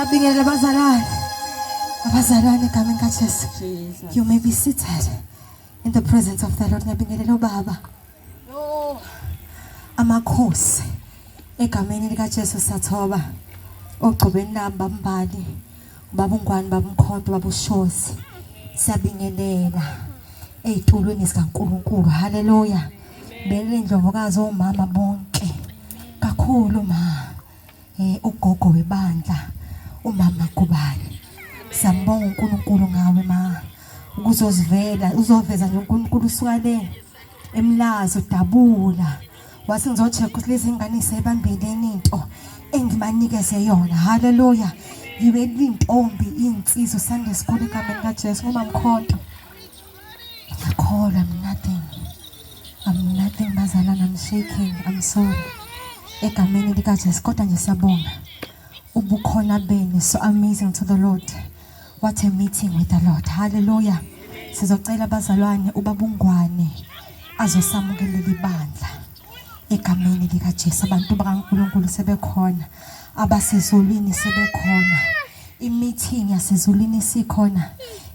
Ngiyabingelela abazalwane. Abazalwane egameni kaJesu. You may be seated in the presence of the Lord. Ngiyabingelela ubaba. Yo. Amakhosi egameni likaJesu sathoba. Ogcobeni lami bambali. Baba uNgwani, baba uMkhonto, baba uShozi. Siyabingelela ezitulweni zikaNkulunkulu. Haleluya. Bele indlovukazi omama bonke. Kakhulu ma. Ugogo webandla umama Gubane. Siyambonga uNkulunkulu ngawe ma. Ukuzozivela, uzoveza nje uNkulunkulu usuka le emlazi udabula. Wathi ngizocheck ukuthi lezi ngane isebambile into engibanikeze yona. Haleluya. Yibe intombi insizwa Sunday school egameni kaJesu ngoba mkhonto. Ngiyakholwa I'm nothing. I'm nothing bazalwane I'm shaking. I'm sorry. Egameni likaJesu kodwa nje siyabonga. Ubukhona benu so amazing to the Lord. What a meeting with the Lord. Hallelujah. Sizocela abazalwane ubabungwane azosamukelela ibandla egameni likaJesu. Abantu bakaNkulunkulu sebekhona, abasezulwini sebekhona, i-meeting yasezulwini isikhona.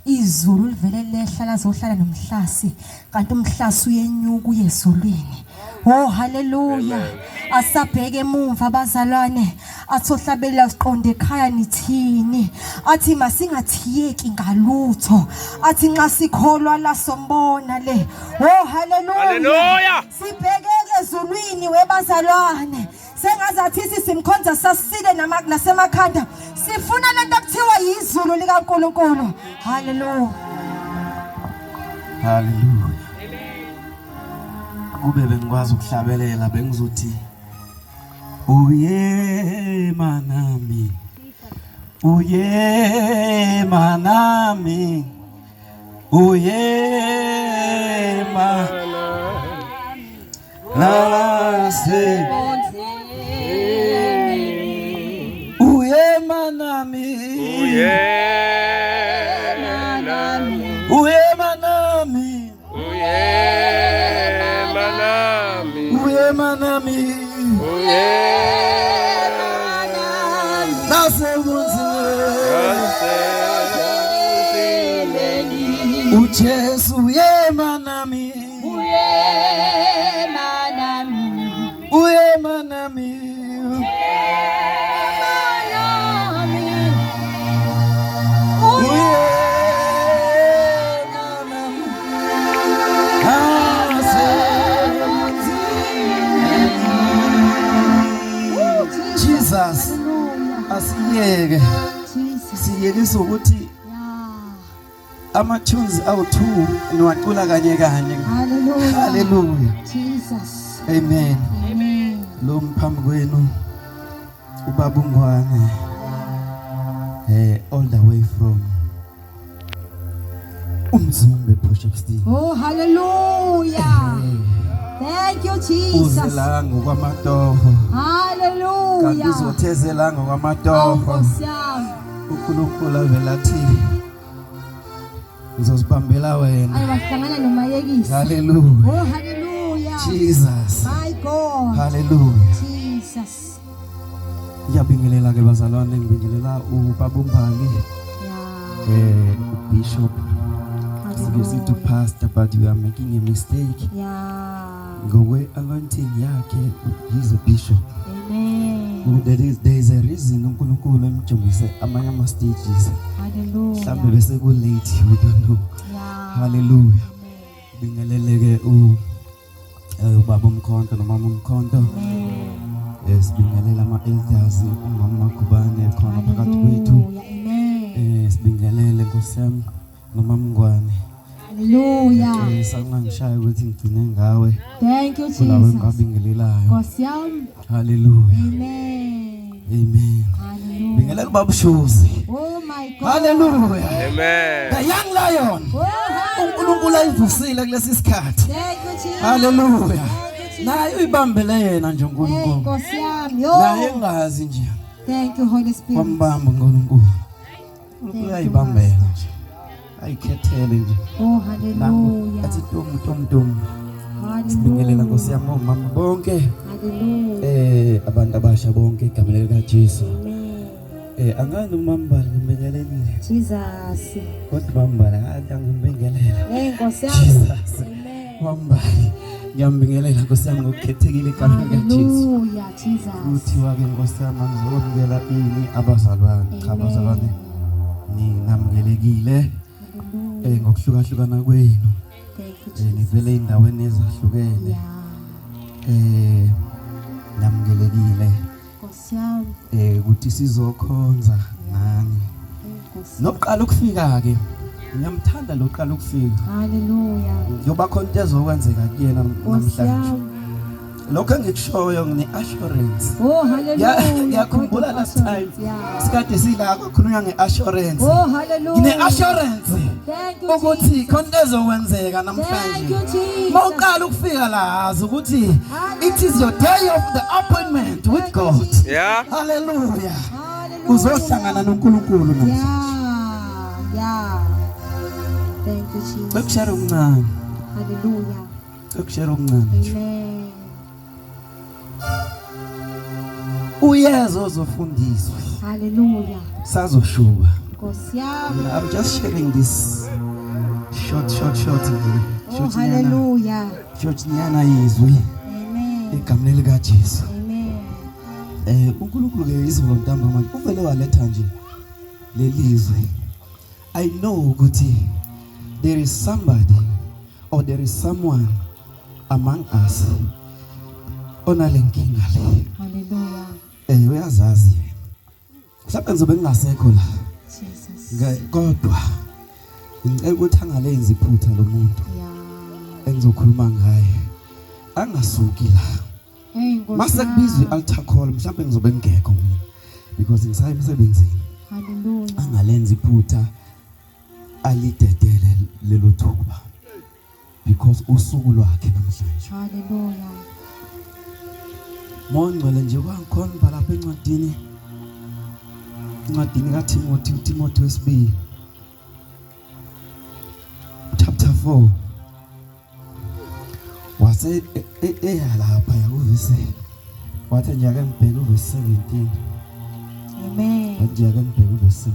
Izulu livele lehla lazohlala nomhlasi, kanti umhlasi uyenyuka uye ezulwini. Oh haleluya. Asabheke emumva abazalwane, athohlabelela siqonde ekhaya nithini. Athi masingathiyeki ngalutho. Athi nxa sikholwa la sombona le. Oh haleluya. Haleluya. Sibhekeke ezulwini webazalwane. Sengazathi simkhonza sasile nasemakhanda. Sifuna lento ekuthiwa yizulu likaNkulunkulu. Haleluya. Haleluya. Kube bengikwazi ukuhlabelela bengizothi uye manami, uye manami, uye manase, uye manami, uye manami, uye manami, uye manami, uye manami, uye manami, nasebunzimeni, uJesu uye manami, uye manami, uye manami, uye manami, nasebunzimeni. Jesus, asiyeke siyekise ukuthi ama-tunes awu-2 niwacula kanye kanye. Hallelujah. Hallelujah. Jesus. Amen. Amen. Lo mphambi kwenu ubaba uNgwane all the way from Umzumbe Potchefstroom. Oh hallelujah. Thank you Jesus. Uzela ngokwamatoho. Hallelujah. Kanti uzothezela ngokwamatoho. Nkosi yami. uNkulunkulu avela athi ngizozibambela wena. Ayi wahlangana nomayekisi. Hallelujah. Oh hallelujah. Jesus. My God. Hallelujah. Jesus. Ngiyabingelela ke bazalwane, ngibingelela ubaba uMbali. Yeah. Bishop. Sike sithi pastor but you are making a mistake. Yeah. Ngokwe anointing yakhe he's a bishop. Amen. There is a reason uNkulunkulu emjongise amanye ama stages. Hallelujah. Mhlambe bese ku late we don't know. Yeah. Hallelujah. Bingeleleke u ubaba uMkhonto nomama uMkhonto. Sibingelela ama elders umama Magubane khona phakathi kwethu. Hallelujah. Amen. Sibingelele Nkosi yami nomama Ngwane. Hallelujah. Sangangishaya ukuthi ngigcine ngawe. Thank you Kulabo Jesus. engabingelelayo. Nkosi yami. Hallelujah. Amen. Amen. Hallelujah. Bingelela ubaba Shozi. Oh my God. Hallelujah. Amen. The young lion. Oh, hallelujah. uNkulunkulu ayivusile kulesi sikhathi. Thank you Jesus. Hallelujah. Thank you Jesus. Naye uyibambele yena nje Hey uNkulunkulu. Nkosi yami. Yo. Naye engazi nje. Thank you Holy Spirit. Wambamba uNkulunkulu. uNkulunkulu Thank you, uyayibambela Master. nje. Ayikhethele nje. Oh Nangu hallelujah. athi tomu tomu tomu. Sibingelela Nkosi yami omama bonke. Hallelujah. Abantu abasha bonke egameni lika Jesu. Amen. Angazi umambali ngibingelelile. Jesus. Kodwa mambali ngathi angibingelela. Hey Nkosi yami. Jesus. Amen. Mambali ngiyambingelela Nkosi yami ngokukhethekile igama likaJesu. Hallelujah Jesus. Kuthiwa ke Nkosi yami angizokwamukela ini abazalwane. Cha abazalwane ninamukelekile Hallelujah. ngokuhlukahlukana kwenu. Thank you Jesus. Nivele ey'ndaweni ezahlukene. Yeah. Namukelekile Nkosi yami. Ukuthi sizokhonza nani. Nkosi. Nokuqala ukufika ke ngiyamthanda lo qala ukufika. Hallelujah. Njengoba khona into ezokwenzeka kuyena Nkosi namhlanje. yami. Lokho engikushoyo ngine assurance. Oh hallelujah. Ngiyakhumbula last time Yeah. sikade sila kwakhulunywa ngeassurance. Oh hallelujah. Ngine assurance Thank you ukuthi Jesus. khona into ezokwenzeka Thank namhlanje. you Jesus. Mawuqala ukufika la azi ukuthi it is your day of the appointment with Thank you, God. Jesus. Yeah. Hallelujah. Hallelujah. Uzohlangana noNkulunkulu namhlanje. Yeah. Yeah. Thank you Jesus. Bekushare okuncane. Hallelujah. Bekushare okuncane nje. Amen. Uyeza ozofundiswa. Hallelujah. Sazoshuba. Nkosi yami. I'm just sharing this short nje. Oh Short nyana. hallelujah. Short nyana yizwi Amen. egameni lika Jesu. Amen. uNkulunkulu ke izolo ntambama uvele waletha nje lelizwi. I know ukuthi there is somebody or there is someone among us onalenkinga le. Hallelujah. Uyazazi yena. Mhlawumbe ngizobe ngingasekho la. Jesus. Kodwa ngicela ukuthi angalenzi iphutha lo muntu Yeah. engizokhuluma ngaye. Angasuki la. Hey Nkosi. Mase kubizwa i-altar call mhlawumbe ngizobe ngingekho mina because ngisaya emsebenzini. Hallelujah. Angalenzi iphutha alidedele lelo thuba because usuku lwakhe namhlanje. Hallelujah. Mongcwele nje kwangikhona lapha encwadini kaTimothy, uTimothy wesibili chapter 4 wase eya lapha yakuvesi wathi nje ake ngibheke uverse 17. Amen. Wathi ake ngibheke uverse 17.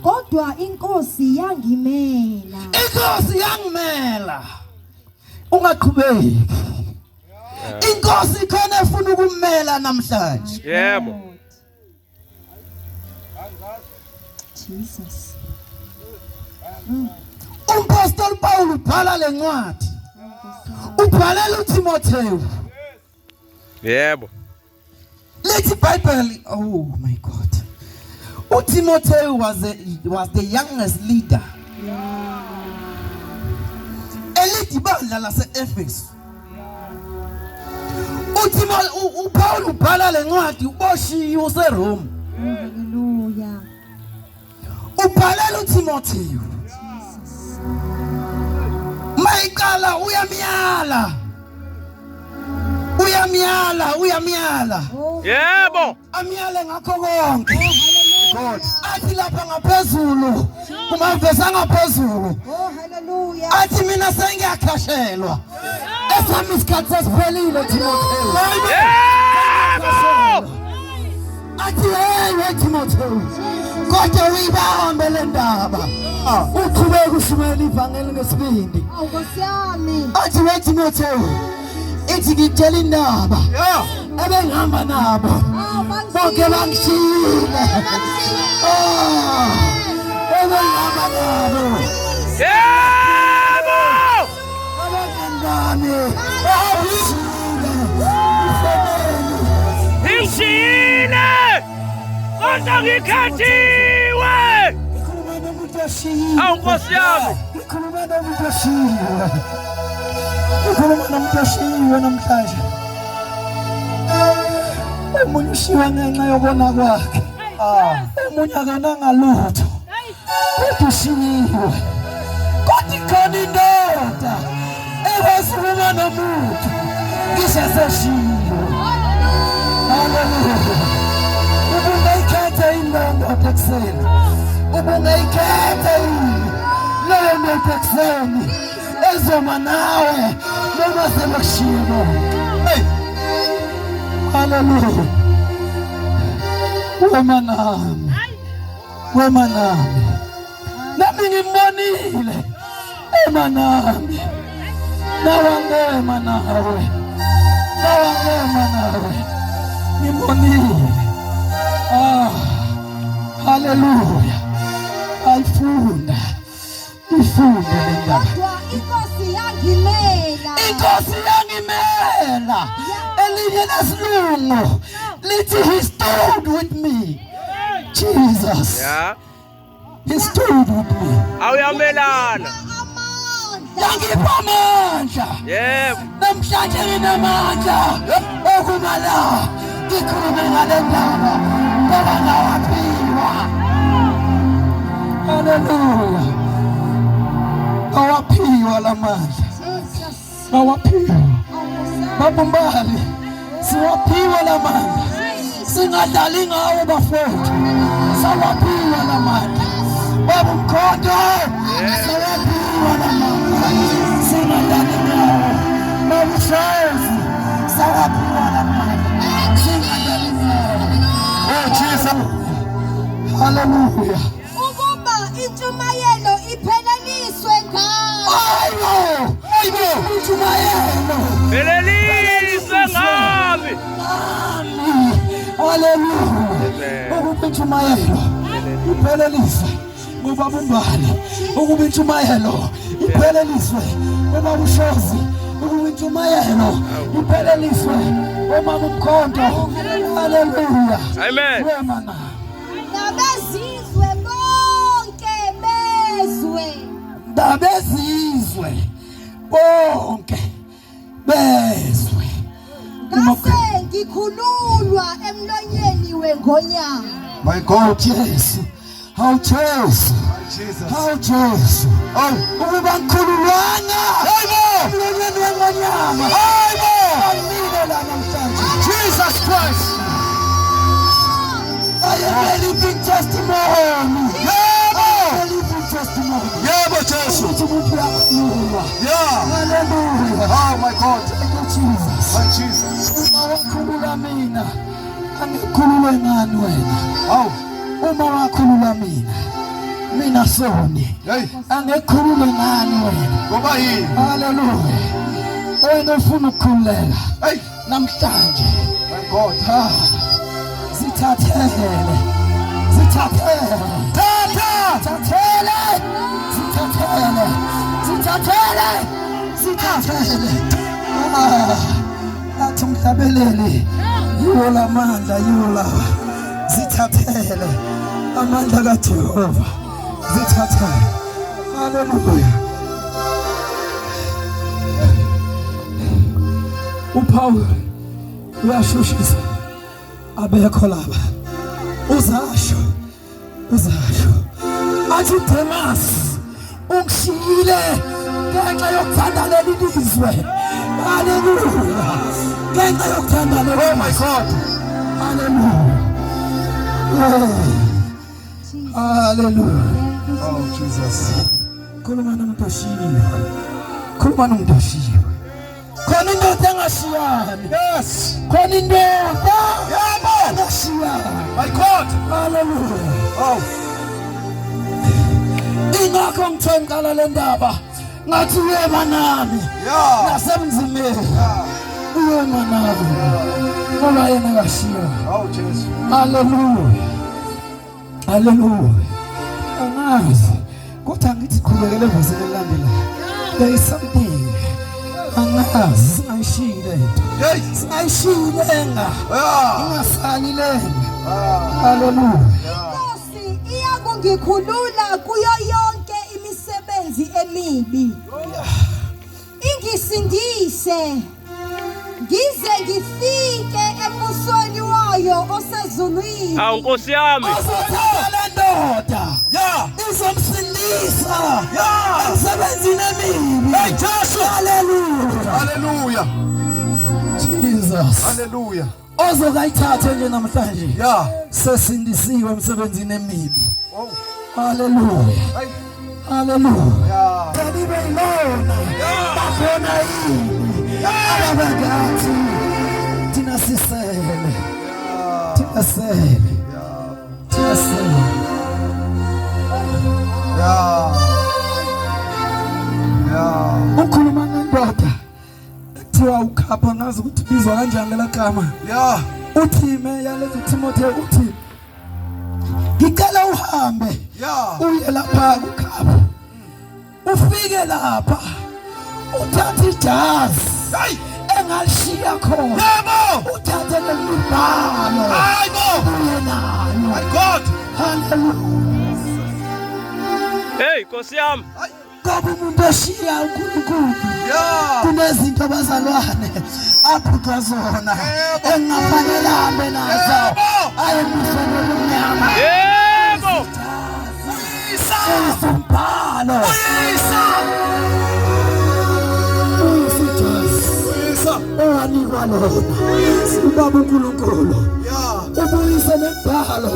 Kodwa inkosi yangimela. Inkosi yangimela. Ungaqhubeki. Inkosi khona efuna ukumela namhlanje. Yebo. Jesus. Umpostoli Paul ubhala lencwadi. Ubhalela uTimotheo. Yebo. Lithi iBhayibheli, oh my God. uTimotheo was the youngest leader. Elidi bandla lase-Efesu. uPaul ubhala lencwadi uboshiwe useRome. Hallelujah. Ubhalela uTimotheo. Jesus. Mayiqala uyamyala. Uyamyala, uyamyala. Yebo. Amyale ngakho konke. God. Athi lapha ngaphezulu, kumavesi angaphezulu. Oh hallelujah. Athi mina sengiyakhashelwa. Esami isikhathi sesiphelile Timotheo. Yebo. Athi hey Timotheo. Kodwa uyibambe le ndaba. Uqhubeke ushumayela ivangeli ngesibindi. Awu Nkosi yami. Athi we Timotheo, ithi ngitshela indaba. Ebengihamba nabo. Bonke bangishiyile. Ebengihamba nabo. Yebo. Abangani bami. Bangishiyile. Ngishiyile. Kodwa ngikhethiwe. Ngikhuluma nomuntu oshiyiwe. Awu Nkosi yami. Ngikhuluma nomuntu oshiyiwe. Ngikhuluma nomuntu oshiyiwe namhlanje. Omunye ushiwe ngenxa yokona kwakhe. Omunye akananga lutho. Kodwa ushiyiwe. Kodwa ikhona indoda ekwazi ukuma nomuntu ngisho eseshiyiwe. Hallelujah. Ubungayikhetha yini leyo ndoda ekuseni? Ubungayikhetha yini leyo ndoda ekuseni ezoma nawe noma sebekushiye bona? Hey. Hallelujah. Wema nami. Wema nami. Nami ngimbonile. Ema nami. Nawangema nawe. Nawangema nawe. Ngimbonile. Ah. Haleluya. Ayifunda. Ifunde le ndaba. Kodwa inkosi yangimela. Inkosi yangimela. Elinye lesilungu lithi he stood with me. Jesus. Yeah. He stood with me. Awuyamelana. Amandla. Yangipha amandla. Yebo. Namhlanje nginamandla okuma la ngikhulume ngale ndaba ngoba ngawaphiwa. Haleluya. Awaphiwa lamandla. Jesus. Awaphiwa. Babumbali siwaphiwa lamandla. Singadlali ngawo bafowethu. Sawaphiwa lamandla. Babu Mkhonto sawaphiwa lamandla. Singadlali ngawo. Babu Shozi sawaphiwa lamandla. Singadlali ngawo. Oh Jesus. Hallelujah. Ukuba intshumayelo ipheleliswe ngayo. Ayibo! Ayibo! Intshumayelo. Pheleliswe ngami. Haleluya. Ukuba intshumayelo ipheleliswe ngubaba uMbali. Ukuba intshumayelo ipheleliswe ubaba uShozi. Ukuba intshumayelo ipheleliswe umama uMkhonto. Haleluya. Amen. Wema na. Nabezizwe bonke bezwe. Ndabezizwe bonke bezwe. Ngase ngikhululwa emlonyeni wengonyama. My God. Jesu. How Jesu. Jesus. How Jesu. Oh. Ukuba ngikhululwanga. Hayibo. Emlonyeni wengonyama. Hayibo. Angile la namhlanje. Jesus Christ. I am a living testimony. Yebo. A living testimony. Yebo Jesu. Ukuthi umuntu uyakhululwa. Yeah. Hallelujah. Oh my God. Thank you Jesus. My Jesus. Uma wakhulula mina, angikhululwe ngani wena? Oh. Uma wakhulula mina, mina soni. Hey. Angikhululwe ngani wena? Ngoba yini? Hallelujah. Wena ufuna ukukhululeka Hey. namhlanje. My God. Ah, zithathele. Zithathele. Tata. Zithathele. Zithathele. Zithathele. Zithathele. Ah, athi umhlabeleli yiwo lamandla yiwo lawa. Zithathele amandla kaJehova. Zithathele. Hallelujah. uPaul uyashushisa abekho laba uzasho uzasho athi Demas ungishiyile ngenxa yokuthanda leli lizwe. Haleluya. Ngenxa yokuthanda leli. Oh my God. Haleluya. Haleluya. Oh Jesus. Khuluma nomuntu oshiyiwe. Khuluma nomuntu oshiyiwe. Khona indoda engashiyani. Yes. Khona indoda Yebo. engashiyani. My God. Haleluya. Oh. Ingakho ngithe ngiqala le ndaba ngathi uyema nami Yeah. nasemzimeni Yeah. uyema nami ngoba yena kashiya. Oh Jesus. Haleluya. Haleluya. Angazi kodwa ngithi qhubekele evesini elilandelayo. There is something. Angazi singayishiyi lento. Hey. Singayishiyi lenga. Yeah. Ingasali lenga. Ah. Haleluya. Inkosi iyakungikhulula kuyo yonke imisebenzi emibi. Ingisindise ngize ngifike embusweni wayo osezulwini. Awu Nkosi yami. Ozothatha le ndoda. Yeah. Izomsindisa. Yeah. Emsebenzini emibi. Hey Jesu. Haleluya. Hallelujah. Jesus. Hallelujah. Ozokayithathe nje namhlanje. Yeah. Sesindisiwe emsebenzini emibi. Oh. Haleluya. Hey. Haleluya. Yeah. Kalibe ilona. Bakhona yini? Ababangathi thina sisele. Thina sele. Yes. Yeah. Yeah. Ukhuluma ngendoda ekuthiwa ukhapha ngazi ukuthi bizwa kanjani lela gama. Yeah. Uthi meyaleza uTimotheo uthi ngicela uhambe Yeah. uye lapha kukhapha ufike lapha uthathe ijazi Hey. engalishiya khona Yebo. uthathe nemibhalo Hayibo. uye nayo. My God. Haleluya. Hey Nkosi yami. Ngoba umuntu oshiya uNkulunkulu Yeah. kunezinto abazalwane aphuthwa zona Yebo. engafanele ahambe nazo Yebo. ayebusweni obumnyama. Yebo. Isa. Umbhalo Isa. uyisijazi Isa. owanikwa lona ubaba uNkulunkulu Yeah. ubuyise nembhalo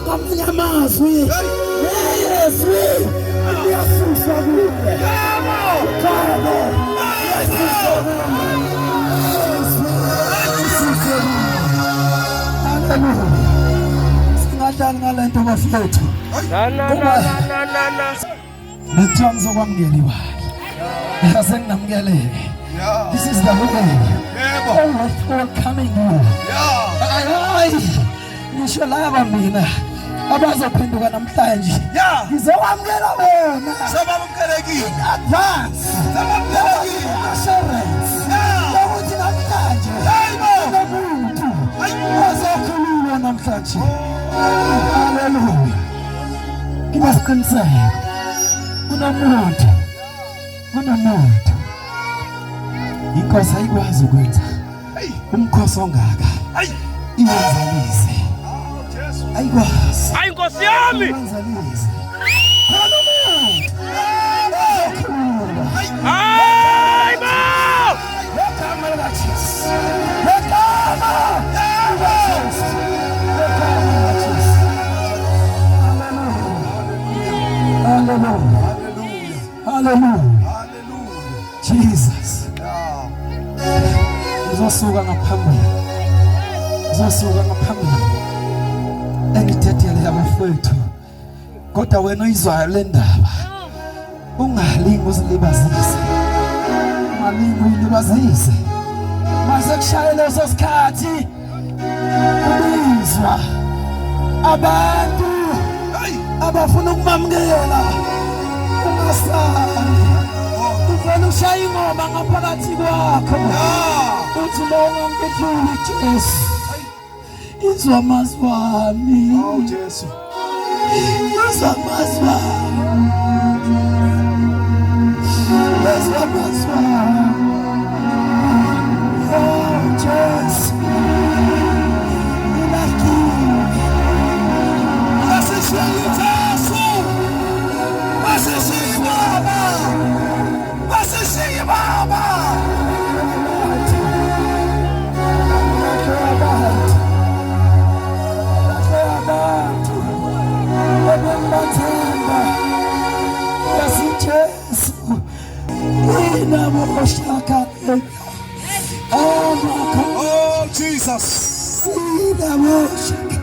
ngamanye amazwi leyezwi liyasuswa kuye. Yebo. Uqobo liyasuswa kuye. Izwi lisuswe kuye. Haleluya. Singadlali ngale nto bafethu. Na na na na na na. Bekuthiwa ngizokwamukela iwali asenginamukele. Yeah. This is the way Yebo. of welcoming you. Yeah. Hayi, ngisho laba mina abazophenduka namhlanje Yeah. ngizokwamukela bona Sebamkelekile. advance Sebamkelekile. assurance Yeah. yokuthi namhlanje Hayibo. kunomuntu ozokhululwa namhlanje. Haleluya. Nginesiqiniseko kunomuntu, kunomuntu. Inkosi ayikwazi ukwenza umkhosi ongaka Hayi. iwenzalise. Oh Jesu. Ayikwazi Hayi Nkosi yami. iwenzalise. Khona umuntu ozokhululwa. Hayi bo. Ngegama likaJesu. Ngegama likaJesu. Ngegama likaJesu. Hallelujah. Hallelujah. Hallelujah. Hallelujah. Hallelujah. Jesus. Yeah. Uzosuka ngaphambili. Uzosuka ngaphambili. Engidedele abafowethu. Kodwa wena oyizwayo le ndaba. Ungalingi uzilibazise. Ungalingi uyilibazise. Mase kushaye leso sikhathi ubizwa abantu Hey. abafuna ukumamukela ungasabi. Uvele ushaye ingoma ngaphakathi kwakho. Yeah. Uthi bonga ngidlule Jesu. Izwa amazwi ami. Oh Jesu. Izwa amazwi ami. Izwa amazwi ami. Oh Jesu. Ngilahliwe. Masishiye Jesu. Masishiye Baba. Masishiye Baba. Abantu. Abantu. Ebengibathemba. Yasi Jesu. Inamoshaka. Amaka. Oh Jesus. Inamoshaka.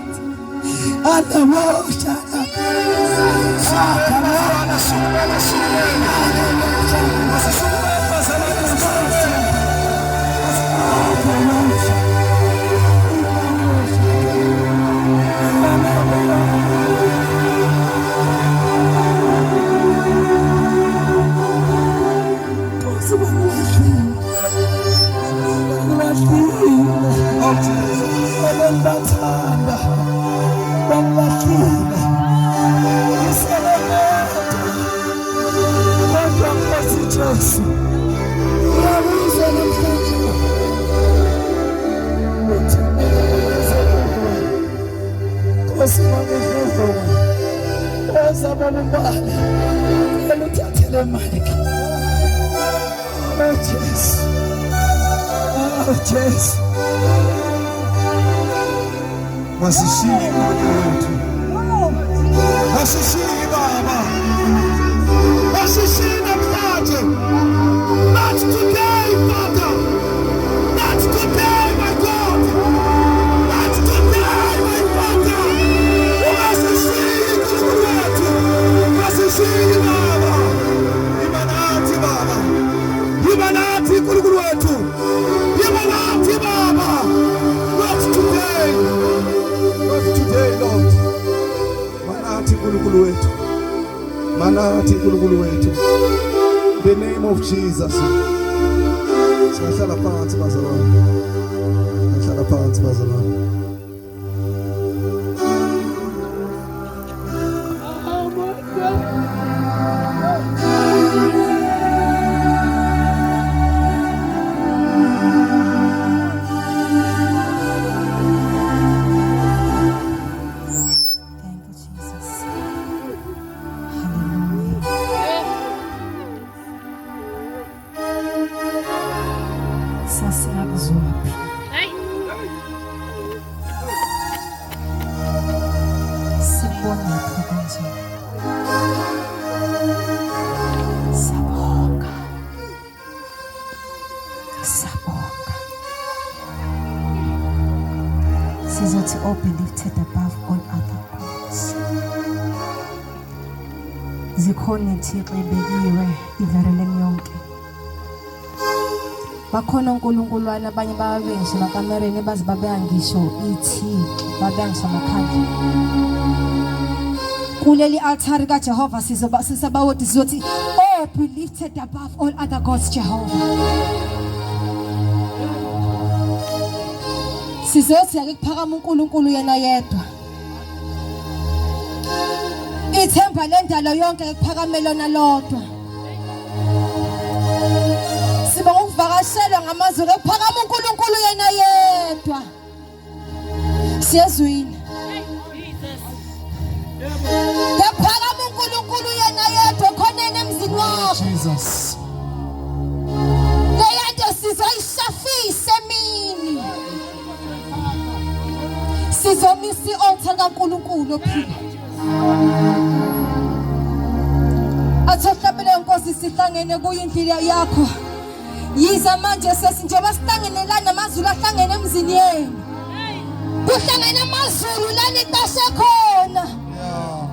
Anamoshaka. Bazalwane, sukumele, sukumele. Masisukumele bazalwane, sisukumele. Nkosi bangilahlile. Bangilahlile. Oh Jesus. Ebengibathanda bangilahlile. Ngisele ngedwa. Kodwa Nkosi Jesu, ngiyakuzwa namhlanje ukuthi mina ngize kuwe. Nkosi mangidlule. Woza baba umbane. Cela uthathe le mic. Oh Jesu. Oh Jesu. Masishiye uNkulunkulu wethu. Masishiye Baba. Masishiye namhlanje. Not today, Father. Not today, my God. Not today, my Father. uNkulunkulu wethu. Manathi uNkulunkulu wethu. In the name of Jesus. Singahlala phansi bazalwane. Singahlala phansi bazalwane. Thank you, Jesus. Hallelujah. Sasingakuzwaphi. Sibonaphi kanje. Siyabonga. Siyabonga. Sizothi oh be lifted above all other gods. Zikhona ithixo ebekiwe iVerulam yonke. Bakhona onkulunkuluwana abanye babe ngisho emakamereni baze babeka ngisho ithixo babeka ngisho amakhandlela. Kuleli altari kaJehova sizoba sisabawoti sizothi oh be lifted above all other gods Jehovah. Sizothi ake kuphakama uNkulunkulu yena yedwa. Ithemba lendalo yonke kuphakame lona lodwa. Sibonga ukuvakashelwa ngamazulu kuphakama uNkulunkulu yena yedwa. Siyezwini. Kuphakama uNkulunkulu yena yedwa khoneni emzini wakho. Jesus. Leyanto sizoyishafisa emini. Sizomisa i-altar kaNkulunkulu ophila. Athi ohlabele inkosi sihlangene kuyindlu yakho. Yiza manje sesi njengoba sihlangene la namazulu ahlangene emzini yenu. Kuhlangene amazulu la niqashe khona.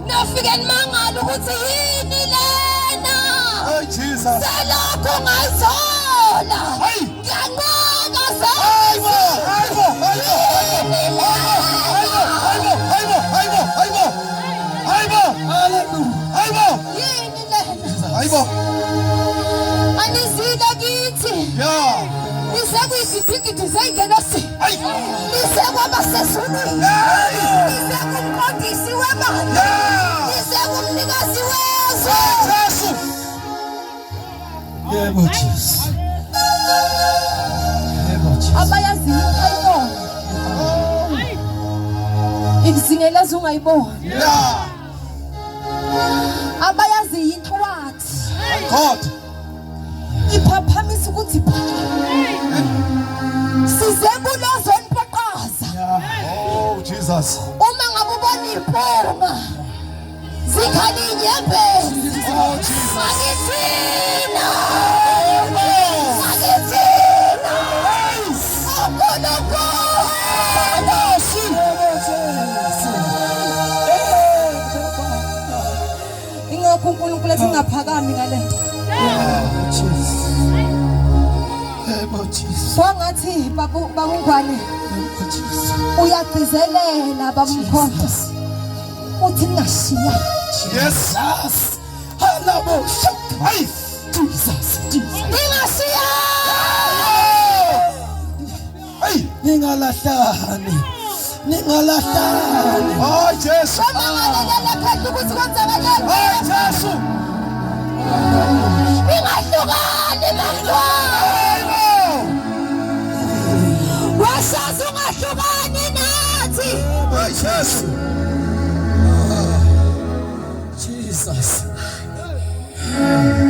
Nofike nimangala ukuthi yini lena. Hey Jesus. Selokhu ngayithola. Hey. Ngiyanqaba Hayibo, hayibo, hayibo. Hayibo, hayibo, hayibo, hayibo, hayibo. Hayibo. Hallelujah. Hayibo. Yini lena? Hayibo. Anizile kithi. Yeah. Nize kwizigidigidi zey'ngelosi. Hayi. Nize kwabasezulwini. Hey. Nize kumqondisi webandla. Yeah. Nize kumnikazi wezwe. Jesu. Yebo Jesu. Yebo Jesu. Abayaziyo ayibona. Ikuzingeleza ungayiboni. Yeah. Abayaziyo inhlwathi. God. Iphaphamisa ukuthi pha. Size kulozo nipaqaza. Oh Jesus. Uma ngabe ubona iphunga zikhala inyembezi. Oh Jesus. Angithina. Angithina. uNkulunkulu. Ingakho uNkulunkulu ethi ngaphakami ngale nto. Jesu. Yebo Jesu. Kwangathi babu babungwane Yebo Jesu. uyagcizelela babumkhonto. Uthi ningashiya. Yes. Jesus. Halabo shaka. Hayi. Jesus. Jesus. Ningashiya. Hayi. Ningalahlani. Ningalahlani. Oh Jesu. Bamangalele phethu ukuthi kwenzakaleni. Hayi Jesu. Ningahlukani bantwana. Hayibo. Washaza ungahlukani nathi. Hayi Jesu. Jesus.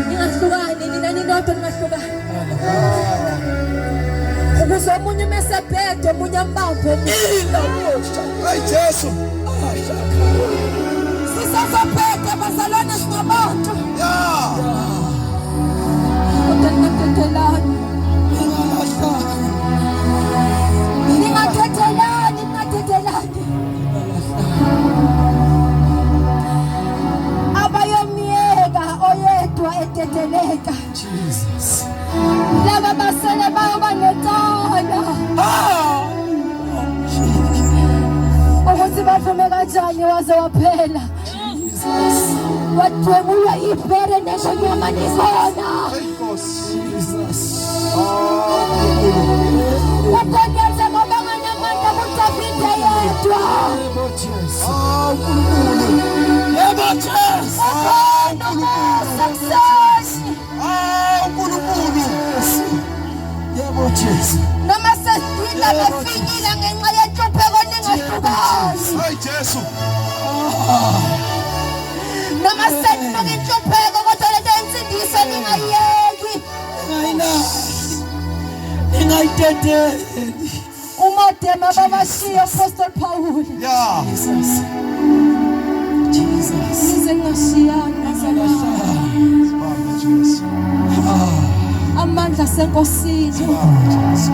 Ningahlukani nina ninodwa ningahlukani. Ukuze omunye mesebhede omunye ambambe omunye. Hayi Jesu. Sisazobheda bazalwane singabantu. Yeah. Kodwa ningadedelani. Ningalahlani. Ningadedelani, ningadedelani. Abayomyeka oyedwa ededeleka. Jesus. Laba basele bayoba necala. Ukuthi baphume kanjani waze waphela. Wadwengulwa ibhere nengonyama nikhona. UGoliathi ngoba nganamandla kuDavide yedwa. Yebo Jesu. Ukhona umusa kuseni. uNkulunkulu. Yebo Jesu. Noma sesidla befinyila ngenxa yenhlupheko ningahlukani. Hey Jesu. Noma seninuka inhlupheko kodwa lento yensindiso ningayiyeki. Ningayidedeli. Umadema babashiya Apostle Paul. Yeah. Jesus. Jesus. Nize ningashiyani bazalwane. Sibambe Jesu. Amandla senkosini. Sibambe Jesu.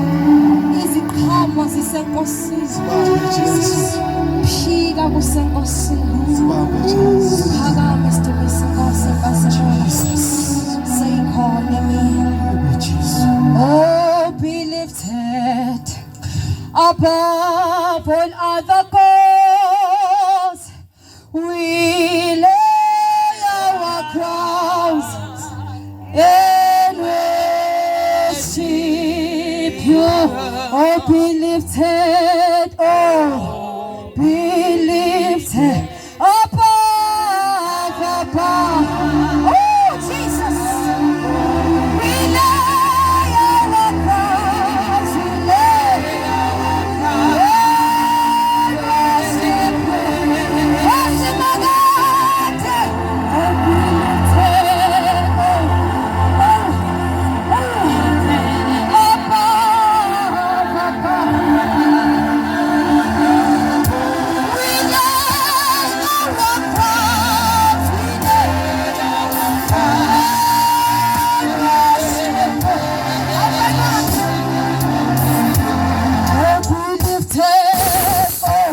Iziqhamo zisenkosini. Sibambe Jesu. Phila kusenkosini. Sibambe Jesu. Phakame sidumise inkosi inkazimulo. Seyikhona emini. Yebo Jesu. Oh, be lifted above all other gods. We lay our crowns and worship you. Oh, be lifted, oh, be lifted above, above. Oh, Jesus. We lay our crowns, we lay our crowns and worship you. Osimakade, oh, be lifted, oh, oh, oh, above, above. We lay our crowns, we lay our crowns and worship you. Oh, be lifted, oh,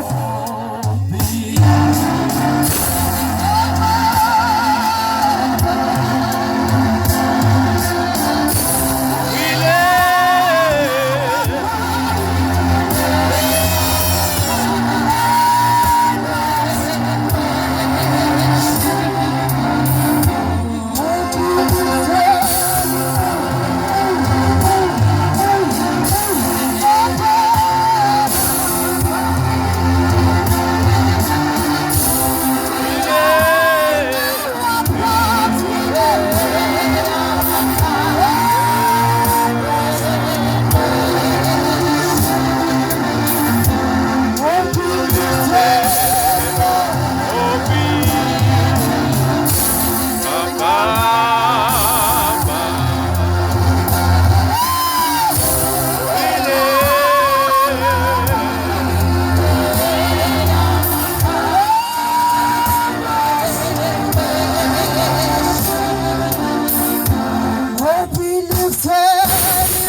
Oh, be lifted,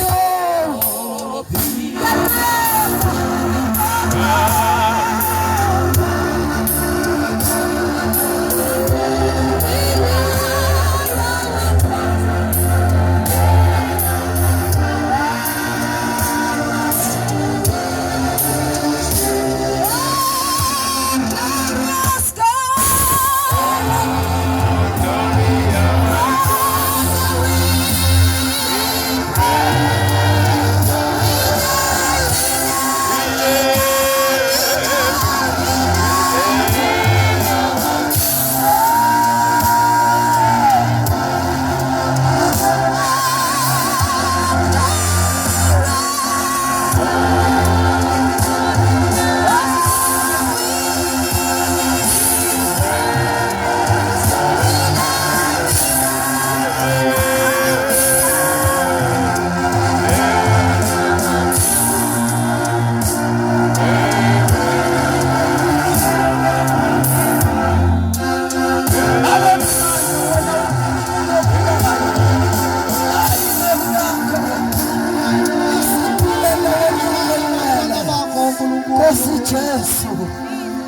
oh. Glorious God. Nkosi Jesu.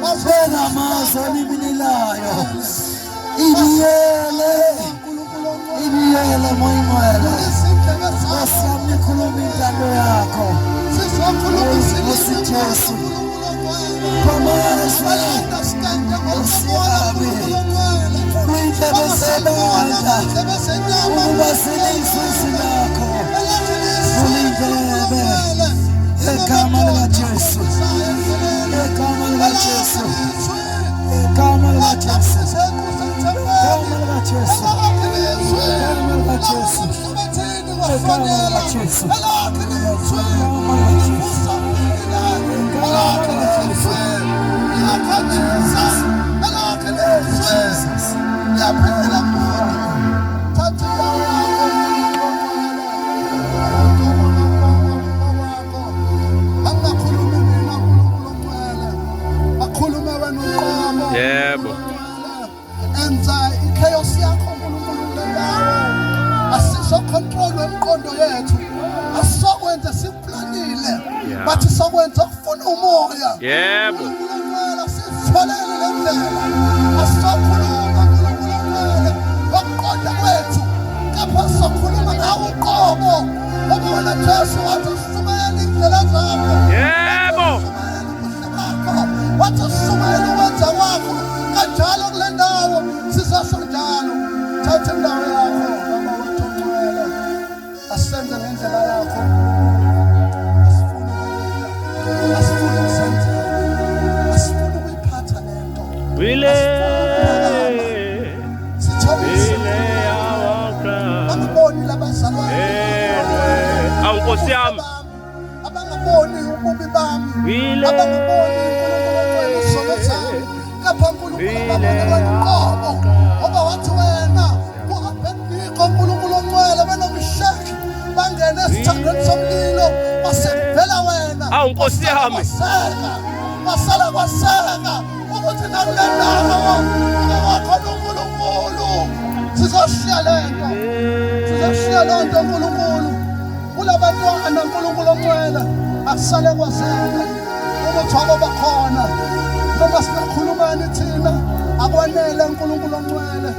Beka amazwi anibililayo. Ibiyele. Ibiyele moya ingcwele. Nkosi yami ikhuluma intando yakho. Nkosi Jesu. Phamazwe. Nkosi yami. Kwindlebe likaJesu. Igama likaJesu. Igama likaJesu. Igama likaJesu. Igama likaJesu. Igama likaJesu. Igama likaJesu. Jesus. Akhulume wena uqobo. Yebo. Enza ichaos yakho uNkulunkulu kule ndawo. Asizocontrol imiqondo yethu. Asizokwenza sikuplanile. Yeah. Bathi sokwenza okufuna umoya. Yebo. uNkulunkulu asitholele le ndlela. Asizokhuluma uNkulunkulu ongcwele ngokuqonda kwethu. Kepha sizokhuluma ngawe uqobo. Ngoba wena Jesu wathi ushumayela indlela zakho. Yebo. Wathi ushumayela ukwenza kwakho kanjalo kule ndawo sizosho njalo. Thatha indawo yakho baba wethu ongcwele. Asenze ngendlela yakho. Asifuni ukulinda. Asifuni ukusenzela. Asifuni ukuyiphatha le nto. Wile. Sithobise. Wile awaka. Abangaboni labazalwane. Elwe. Awu Nkosi yami. Abangaboni ububi bami. Wile. Abangaboni uNkulunkulu ongcwele izono zami. Kepha uNkulunkulu ababone wena uqobo. Ngoba wathi wena ku-Abednego uNkulunkulu ongcwele benoMisheki bangene esithandweni somlilo wasekuvela wena. Awu, Nkosi yami. Kwaseka. Kwasala kwaseka ukuthi nakule ndawo ube wakhona uNkulunkulu. Sizoshiya le nto. Sizoshiya loo nto uNkulunkulu. Kulabantwana uNkulunkulu ongcwele akusale kwazeka ukuthi wakoba khona noma singakhulumani thina akwanele uNkulunkulu ongcwele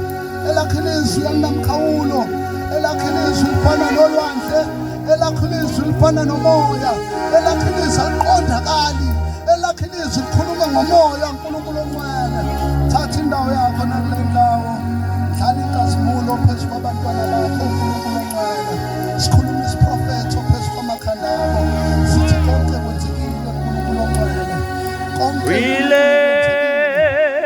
elakhe ilizwi alinamkhawulo elakhe ilizwi lifana nolwandle elakhe ilizwi lifana nomoya elakhe ilizwi aliqondakali elakhe ilizwi likhuluma ngomoya uNkulunkulu ongcwele thatha indawo yakho nakule ndawo dlala inkazimulo phezu kwabantwana bakho uNkulunkulu ongcwele sikhuluma isiprofetho phezu kwamakhanda abo sithi konke kwenzekile uNkulunkulu ongcwele konke Wile.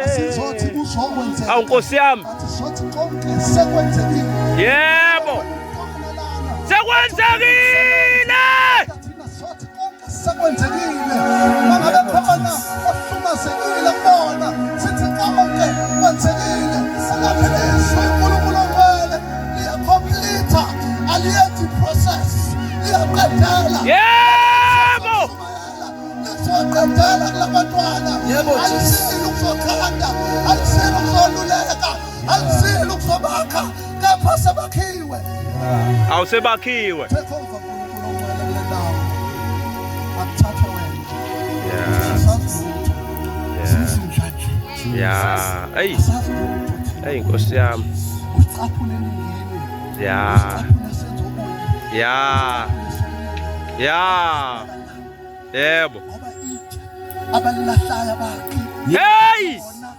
asizothi kuzokwenzeka Awu Nkosi yami. athi sothi konke sekwenzekile Yebo. Umntwana lana Sekwenzekile. thina sothi konke sekwenzekile mangabe khona ohlumazekile kubona sithi konke kwenzekile elakhe lizwi uNkulunkulu ongcwele liyacomplete aliyenzi process liyaqedela Yebo. lizoqedela kulabantwana Yebo, Jesus. alisile ukuzokhanda alisile ukuzoluleka alisile ukuzobakha kepha sebakhiwe Awusebakhiwe. Take over uNkulunkulu ongcwele kule ndawo akuthathwe wena Yeah. asazi lutho Yeah. sizinja nje Yeah. Ey. asazi lutho thina. Ey Nkosi yami. usicaphune ningini Yeah. usicaphune senze okunye Yeah. Yeah. Yebo. ngoba itshe abalilahlayo abakhi Hey! bona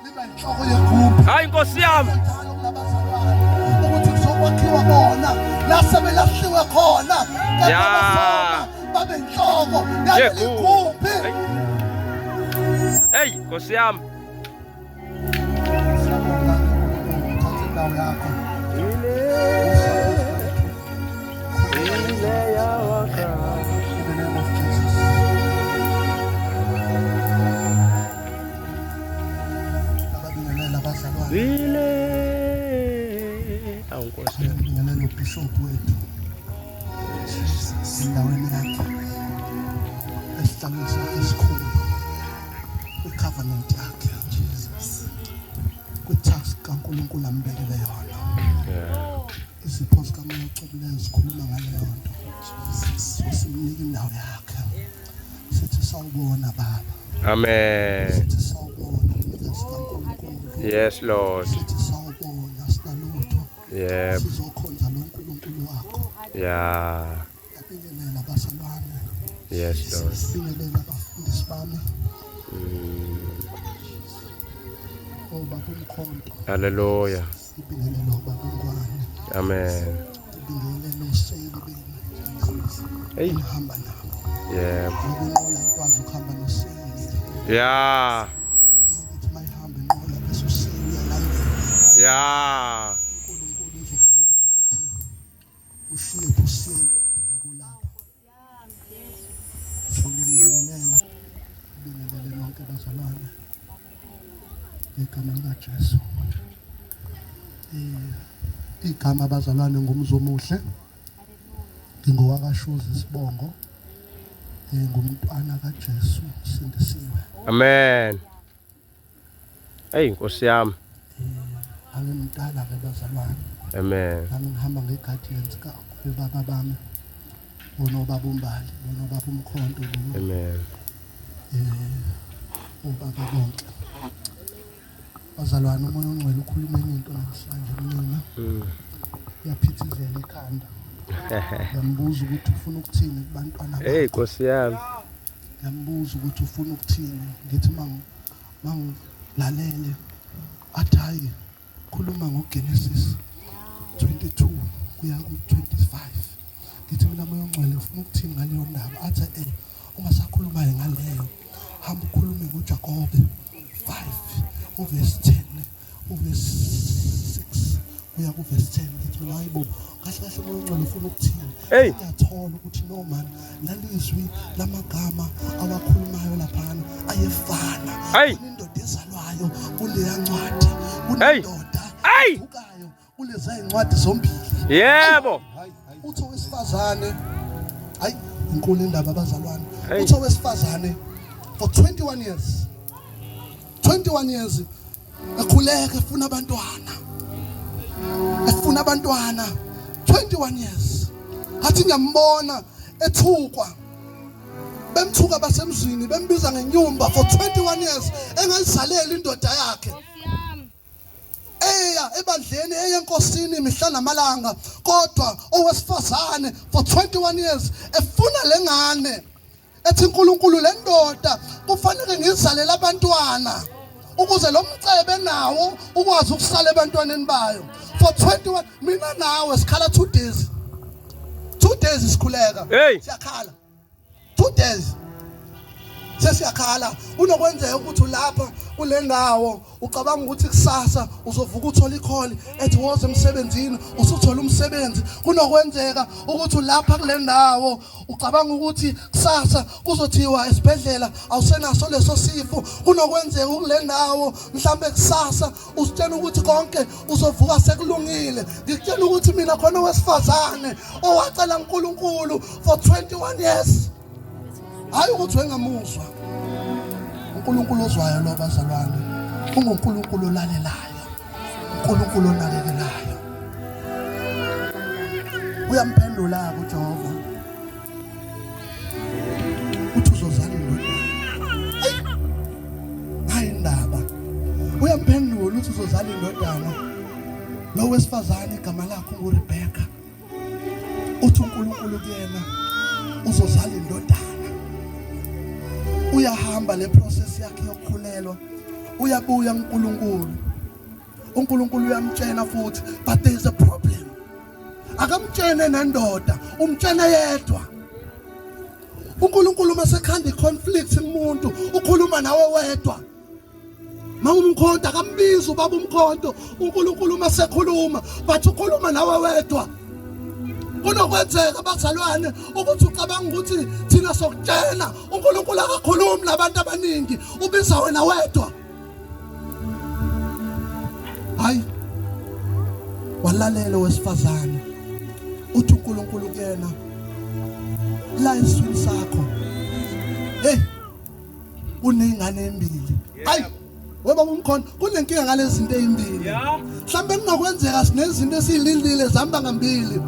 liba inhloko yegumbi Hayi Nkosi yami. njalo kulabazalwane ukuthi kuzokwakhiwa bona la sebelahliwe khona kepha Ya. basona babe inhloko yaleli Yegumbi. gumbi Hey Nkosi yami. Siyabonga uNkulunkulu, thatha indawo yakho In the name of Jesus. Ababingelela abazalwane. Wile. Awu Nkosi yami. Ngibingelela ubishop wethu. Endaweni yakhe. Esihlalweni sakhe esikhulu. Kwi-covenant yakhe. Jesus. Kwi-task kaNkulunkulu ambekele yona. Yeah. Izipho zikaMoya Ocwebileyo zikhuluma ngaleyo nto. So simnika indawo yakhe. Sithi sawubona baba. Amen. Sithi sawubona mnikazi kaNkulunkulu. Yes Lord. Sithi sawubona sinalutho. Yebo. Sizokhonza lo Nkulunkulu wakho. Yeah. Ngiyabingelela abazalwane. Yes Lord. Ngibingelela abafundisi bami. Obaba uMkhonto. Hallelujah. Ngibingelela obaba uNgwane. Amen. Ngibingelela oseyili benu. Hey. Enihamba nabo. Yebo. Ngoba inqola ikwazi ukuhamba noseyili. Yeah. Ukuthi mayihamba inqola bese usiya uyalandela. Yeah. uNkulunkulu uzokubuza ukuthi ushiye usiyelo njengokulapha. So ngiyanibingelela, ngibingelele nonke bazalwane ngegama likaJesu. Igama bazalwane ngumzomuhle. Ngingowakashuza isibongo. Ngumntwana kaJesu sindisiwe. Amen. Hey Nkosi yami. Angimdala ke bazalwane. Amen. Nami ngihamba ngeguidance ka baba bami. Bonobaba uMbali, bonobaba uMkhonto, Amen. Ubaba bonke. Bazalwane umoya ongcwele ukhuluma enye into namhlanje kumina. Uyaphithizela ekhanda. Ngiyambuza ukuthi ufuna ukuthini kubantwana bakho. Hey Nkosi yami. Ngiyambuza ukuthi ufuna ukuthini. Ngithi mangilalele athi hayi khuluma ngoGenesis 22 kuya ku-25. Ngithi mina moya ongcwele ufuna ukuthini ngaleyo ndaba? Athi ungasakhuluma ngaleyo. Hamba ukhulume ngoJakobe 5 uverse 10 uverse 6 kuya kuverse 10. Ngithi mina hayibo kahle kahle moya ongcwele ufuna ukuthini? Hey. Ngiyathola ukuthi no man lalizwi lamagama awakhulumayo laphana ayefana. Hey. Kunendoda ezalwayo kuleya ncwadi, Hey. kunendoda Hey. evukayo kuleza incwadi zombili. Yebo. Uthi owesifazane, hayi inkulu indaba abazalwane. Hey. Uthi owesifazane for 21 years 21 years ekhuleka efuna abantwana, efuna abantwana 21 years. Athi ngiyambona ethukwa, bemthuka basemzini, bembiza ngenyumba for 21 years engayizalela indoda yakhe. Eya ebandleni, eya enkosini mihla namalanga, kodwa owesifazane for 21 years efuna lengane, ethi uNkulunkulu le ndoda kufanele ngizalele abantwana ukuze lo mcebe nawo ukwazi ukusala ebantwaneni bayo. For 21, mina nawe sikhala 2 days, 2 days sikhuleka. Hey. Siyakhala 2 days sesiyakhala. Unokwenzeka ukuthi ulapha kule ndawo ucabanga ukuthi kusasa uzovuka uthola ikholi ethi woza emsebenzini, usuthola umsebenzi. Kunokwenzeka ukuthi ulapha kule ndawo ucabanga ukuthi kusasa kuzothiwa esibhedlela awusenaso leso sifo. Kunokwenzeka kule ndawo mhlambe kusasa usitshela ukuthi konke uzovuka sekulungile. Ngikutshela ukuthi mina khona owesifazane owacela uNkulunkulu for 21 years, hayi ukuthi wengamuzwa uNkulunkulu ozwayo lo bazalwane, unguNkulunkulu olalelayo, uNkulunkulu onakekelayo. Uyamphendula uJehova uthi uzozala indodana. Hayi indaba, uyamphendula uthi uzozala indodana. Lo wesifazane igama lakhe nguRebecca. Uthi uNkulunkulu kuyena uzozala indodana. Uyahamba le process yakhe yokukhulelwa, uyabuya uNkulunkulu, uNkulunkulu uyamtshela futhi, but there is a problem. Akamtshene nendoda, umtshene yedwa. uNkulunkulu masekhanda iconflict kumuntu ukhuluma nawe wedwa. Mawumkhonto akambizi ubaba umkhonto, uNkulunkulu masekhuluma but ukhuluma nawe wedwa. Kunokwenzeka bazalwane ukuthi ucabanga ukuthi thina sokutshela, uNkulunkulu akakhulumi nabantu abaningi, ubiza wena wedwa. Hayi walalela wesifazane, uthi uNkulunkulu kuyena la eswini sakho hey kuneyingane embili. Hayi weba umkhonto, kunenkinga ngalezi zinto ezimbili. Mhlambe kunokwenzeka sinezinto esizilindile zihamba ngambili.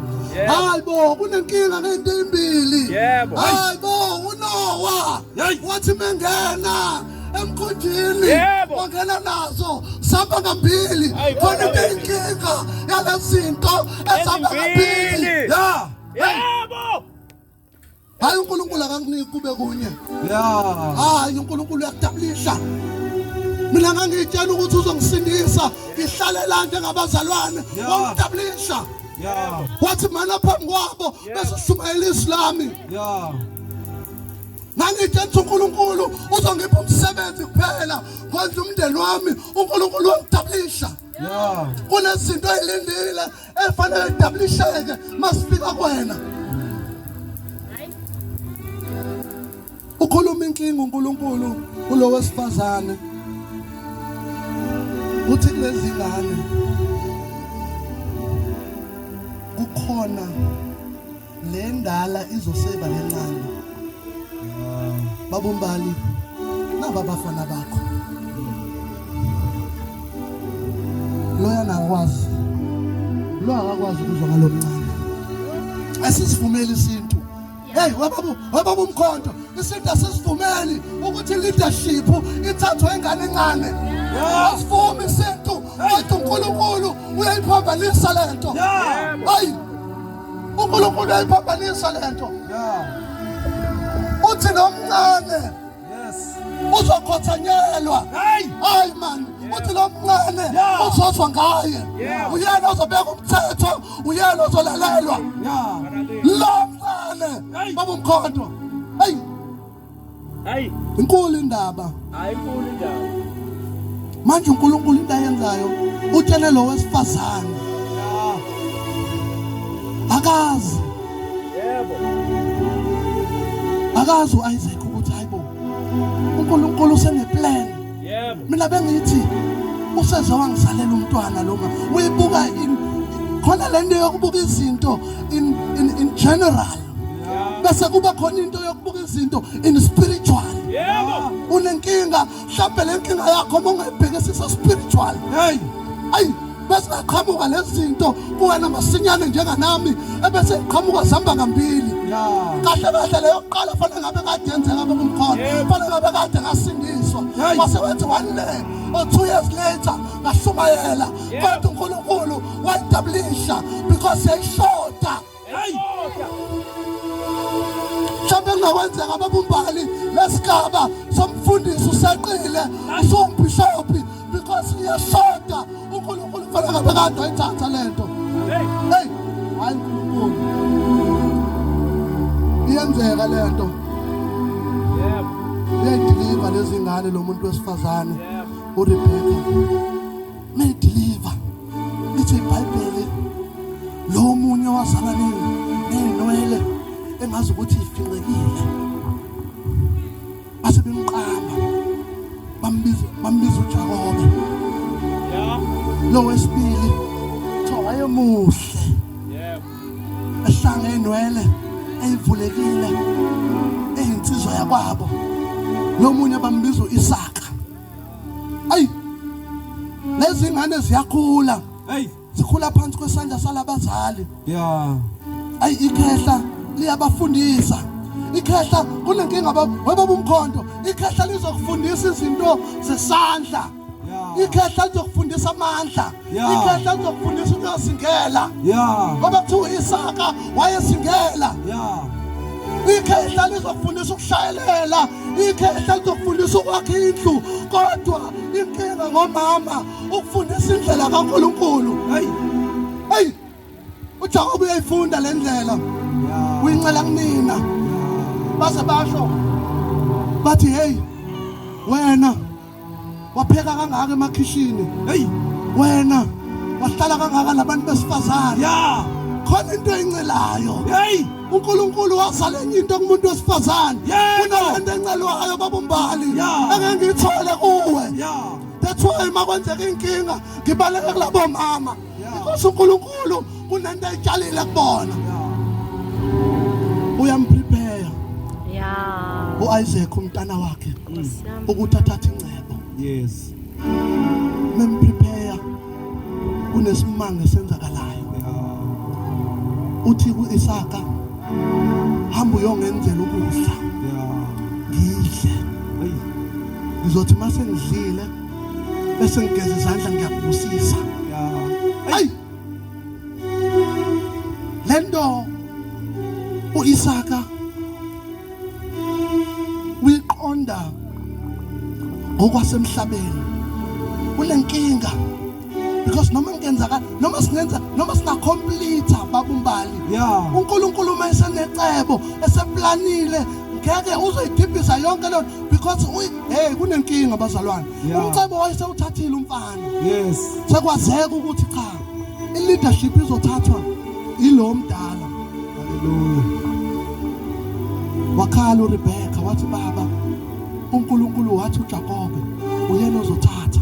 Hayi bo, kunenkinga ngento ezimbili. Hayi bo, uNoah wathi mengena emkhunjini wangena nazo zihamba ngambili. Khona into inkinga yalezi zinto ezihamba ngambili. Yebo. Hayi uNkulunkulu akanginiki kube kunye. Hayi uNkulunkulu uyakudabulisha. Mina ngangitshela ukuthi uzongisindisa ngihlale la njengabazalwane, wangidabulisha. Wathi mana phambi kwabo bese shumayela izwi lami. Ngangitshela uNkulunkulu uzongipha umsebenzi kuphela kwenza umndeni wami uNkulunkulu wangidablisha. Yeah. Kunezinto ezilindile efanele idablisheke masifika kuwena. Ukhuluma inkinga uNkulunkulu kulo wesifazane. Uthi kulezi ngane kukhona le ndala izoseba lencane. Babumbali naba abafana bakho. Loya nakwazi. Lo akakwazi ukuzwa ngalomncane. Asisivumeli isintu. Hey webaba webaba umkhonto isintu asisivumeli ukuthi leadership ithathwe ingane encane. Asivumi isintu kodwa uNkulunkulu uyayiphambanisa lento. Hayi uNkulunkulu uyayiphambanisa lento. Uthi nomncane Yes. Uzokhothanyelwa. Hey. Hayi man, uthi lo mncane uzozwa ngaye. Uyena ozobeka umthetho, uyena ozolalelwa. Yeah. Lo mncane baba umkhonto. Hey. Hayi. Inkulu indaba. Hayi inkulu indaba. Manje uNkulunkulu into ayenzayo utshele lo wesifazane. Akazi. Yebo. Akazi uIsaac ukuthi hayibo. uNkulunkulu useneplan. Yebo. Mina bengithi useze wangizalela umntwana lo ma. Uyibuka in khona lento yokubuka izinto in in in general. Bese kuba khona into yokubuka izinto in spiritual. Yebo. Unenkinga mhlawumbe le nkinga yakho uma ungayibhekisisa spiritual. Hey. Ayi bese qhamuka lezi zinto kuwena masinyane njenganami ebese iqhamuka zihamba ngambili. Yeah. Kahle kahle leyo kuqala fanele ngabe kade yenzeka kumkhona. Fanele ngabe kade ngasindiswa. Hey. Kwase wenza one day or 2 years later ngashumayela. Kodwa uNkulunkulu wayidablisha because yayishoda. Hey. Mhlawumbe kungakwenzeka babumbali lesigaba somfundisi useqile usumbhishobhi because iyashoda uNkulunkulu kufanele ngabe kade wayithatha lento. Hey. Hey, hayi uNkulunkulu. Iyenzeka lento. Yebo. Uyayidiliva lezi ngane lo muntu wesifazane Yebo. uRebecca. Mayidiliva. Lithi iBhayibheli lo munye wazala ney'nwele engazi ukuthi ifinqekile. Base bemqamba. Bambiza bambiza uJakobe. Yeah. Lo wesibili kuthiwa wayemuhle. Yebo. Ehlanga inwele eyivulekile eyinsizwa yakwabo. Lo munye bambiza uIsaka. Ayi lezi ngane ziyakhula. Hey. Zikhula phansi kwesandla salabazali. Yeah. Ayi ikhehla liyabafundisa. Ikhehla kunenkinga webaba umkhonto. Ikhehla lizokufundisa izinto zesandla. Yeah. Ikhehla lizokufundisa amandla. Yeah. Ikhehla lizokufundisa ukuyosingela. Yeah. Ngoba kuthiwa uIsaka wayesingela. Yeah. Ikhehla lizokufundisa ukushayelela. Ikhehla lizokufundisa ukwakha indlu. Kodwa inkinga ngomama ukufundisa indlela kaNkulunkulu. Hey. Hey. uJakobe uyayifunda le ndlela. Yeah. Uyincela kunina. Base basho bathi hey wena wapheka kangaka emakhishini. Hey. Wena wahlala kangaka nabantu besifazane. Yeah. Khona into eyincelayo. Hey. uNkulunkulu wazala enye into kumuntu wesifazane. Yebo. Kunalento encelwayo babumbali. Yeah. Engeke ngiyithole kuwe. Yeah. That's why makwenzeka inkinga ngibaleke kulabo mama. Yeah. Because uNkulunkulu kunento ayitshalile kubona. Yeah. Uyamprepare Yeah. uIsaac umntana wakhe Nkosi yami. ukuthi athathe ingcebo. Yes. Memprepare kunesimanga esenzakalayo. Yeah. Uthi kuIsaka hamba uyongenzela ukudla Yeah. ngidle. Hey. Ngizothi mase ngidlile bese ngigeza izandla ngiyakubusisa. Yeah. Ayi. Lento uIsaka uyiqonda ngokwasemhlabeni. Kunenkinga because noma ngenzaka noma singenza noma singa complete babumbali. Yeah. uNkulunkulu uma esenecebo eseplanile Ngeke uzoyidibhisa yonke leyo because hey kunenkinga bazalwane. Umcebo wayesewuthathile umfana. Yes. Sekwazeka ukuthi cha i-leadership izothathwa ilo mdala. Hallelujah. Wakhala uRebecca wathi baba uNkulunkulu wathi uJakobe uyena ozothatha.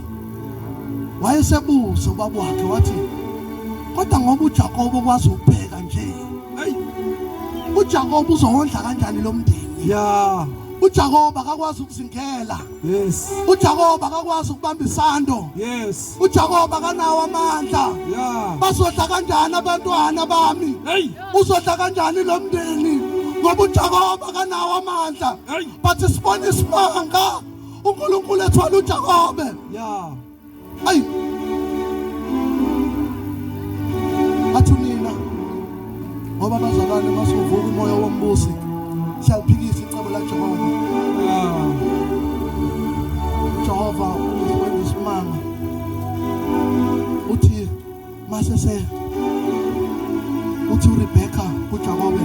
Wayesebuza ubaba wakhe wathi kodwa ngoba uJakobe ukwazi ukupheka nje. Hey. uJakobe uzowondla kanjani lo mndeni? Yeah. uJakobe akakwazi ukuzingela. Yes. uJakobe akakwazi ukubamba isando. Yes. uJakobe akanawo amandla. Yeah. Bazodla kanjani abantwana bami? Hey. Uzodla kanjani lo mndeni? Ngoba uJakobe akanawo amandla. Hey. But sibona isimanga uNkulunkulu ethwala uJakobe. Yeah. Ayi. Athi unina ngoba abazalwane masuvuka umoya wombusi siyaliphikisa icebo laJehova. Yeah. Jehova uzokwenza isimanga. Uthi mase se uthi uRebecca kuJakobe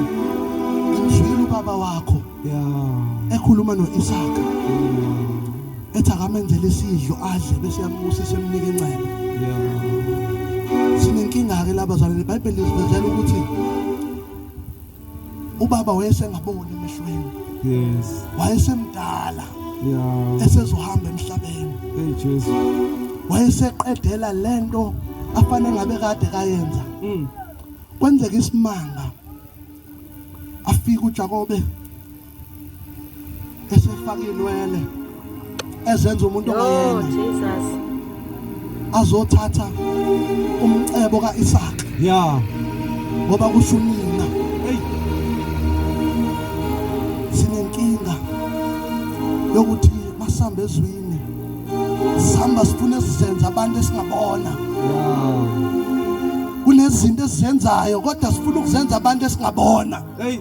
ngimzwile ubaba wakho Yeah. ekhuluma noIsaka ethi akamenzele isidlo adle bese yambusisa emnika incebo. Yeah. Sinenkinga ke labazalwane iBhayibheli lisivezela ukuthi ubaba wayesengaboni emehlweni Yes. wayesemdala Yeah. esezohamba emhlabeni Hey Jesus. wayeseqedela lento afane ngabe kade kayenza kwenzeka isimanga afika uJakobe esefaka inwele ezenza umuntu Oh, ongayena Jesus. azothatha umcebo kaIsaka Yeah. ngoba kusho unina Hey. sinenkinga yokuthi masambe ezwini sihamba sifuna esizenza abantu esingabona Yeah. kunezinto esizenzayo kodwa sifuna ukuzenza abantu esingabona Hey.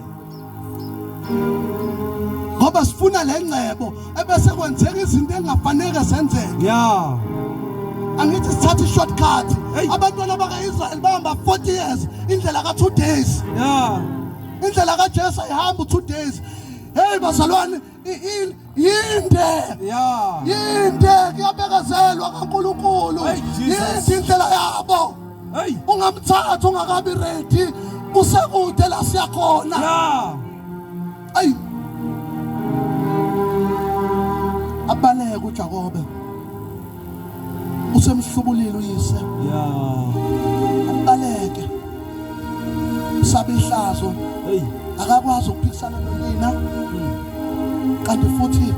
ngoba sifuna lengcebo ebese kwenzeka izinto engafanele zenzeke Yeah. angithi sithatha i-shortcut Hey. abantwana baka-Israyeli bahamba 40 years indlela ka-2 days Yeah. indlela kaJesu ayihamba u-2 days hey bazalwane yinde Yeah. yinde kuyabekezelwa kaNkulunkulu Hey, Jesus. yinde indlela yabo Hey. ungamthatha ungakabi ready kusekude la siyakhona Yeah. ayi abaleke uJakobe usemhlubulile uyise Yeah. abaleke sabe ihlazo Hey. akakwazi ukuphikisana nonina kanti futhi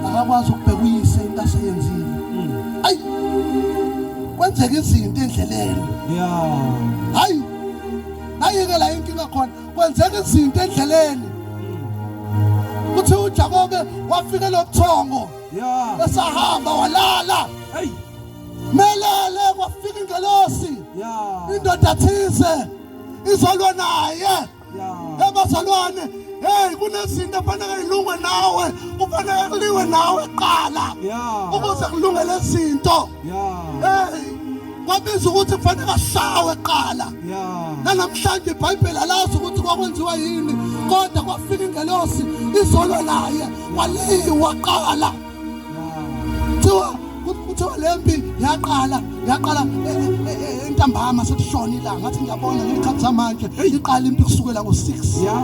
akakwazi ukubheka uyise into aseyenzile ayi kwenzeka izinto endleleni Yeah. hayi nayike la inkinga khona kwenzeka izinto endleleni kuthi uJakobe wafika lobuthongo Yeah. esahamba walala Hey. melele kwafika ingelosi Yeah. indoda thize izolwa naye Yeah. ebazalwane hey kunezinto efanele ilungwe nawe kufanele kuliwe nawe kuqala Yeah. ukuze kulunge lezinto Yeah. hey kwabiza ukuthi kufanele ashawe kuqala Yeah. nanamhlanje iBhayibheli alazi ukuthi kwakwenziwa yini kodwa kwafika ingelosi izolwa naye waliwa qala Yeah. kuthiwa kuthiwa lempi yaqala yaqala entambama sekushona ilanga ngathi ngiyabona ngekhathi samanje iqala impi kusukela ngo-6 Yeah.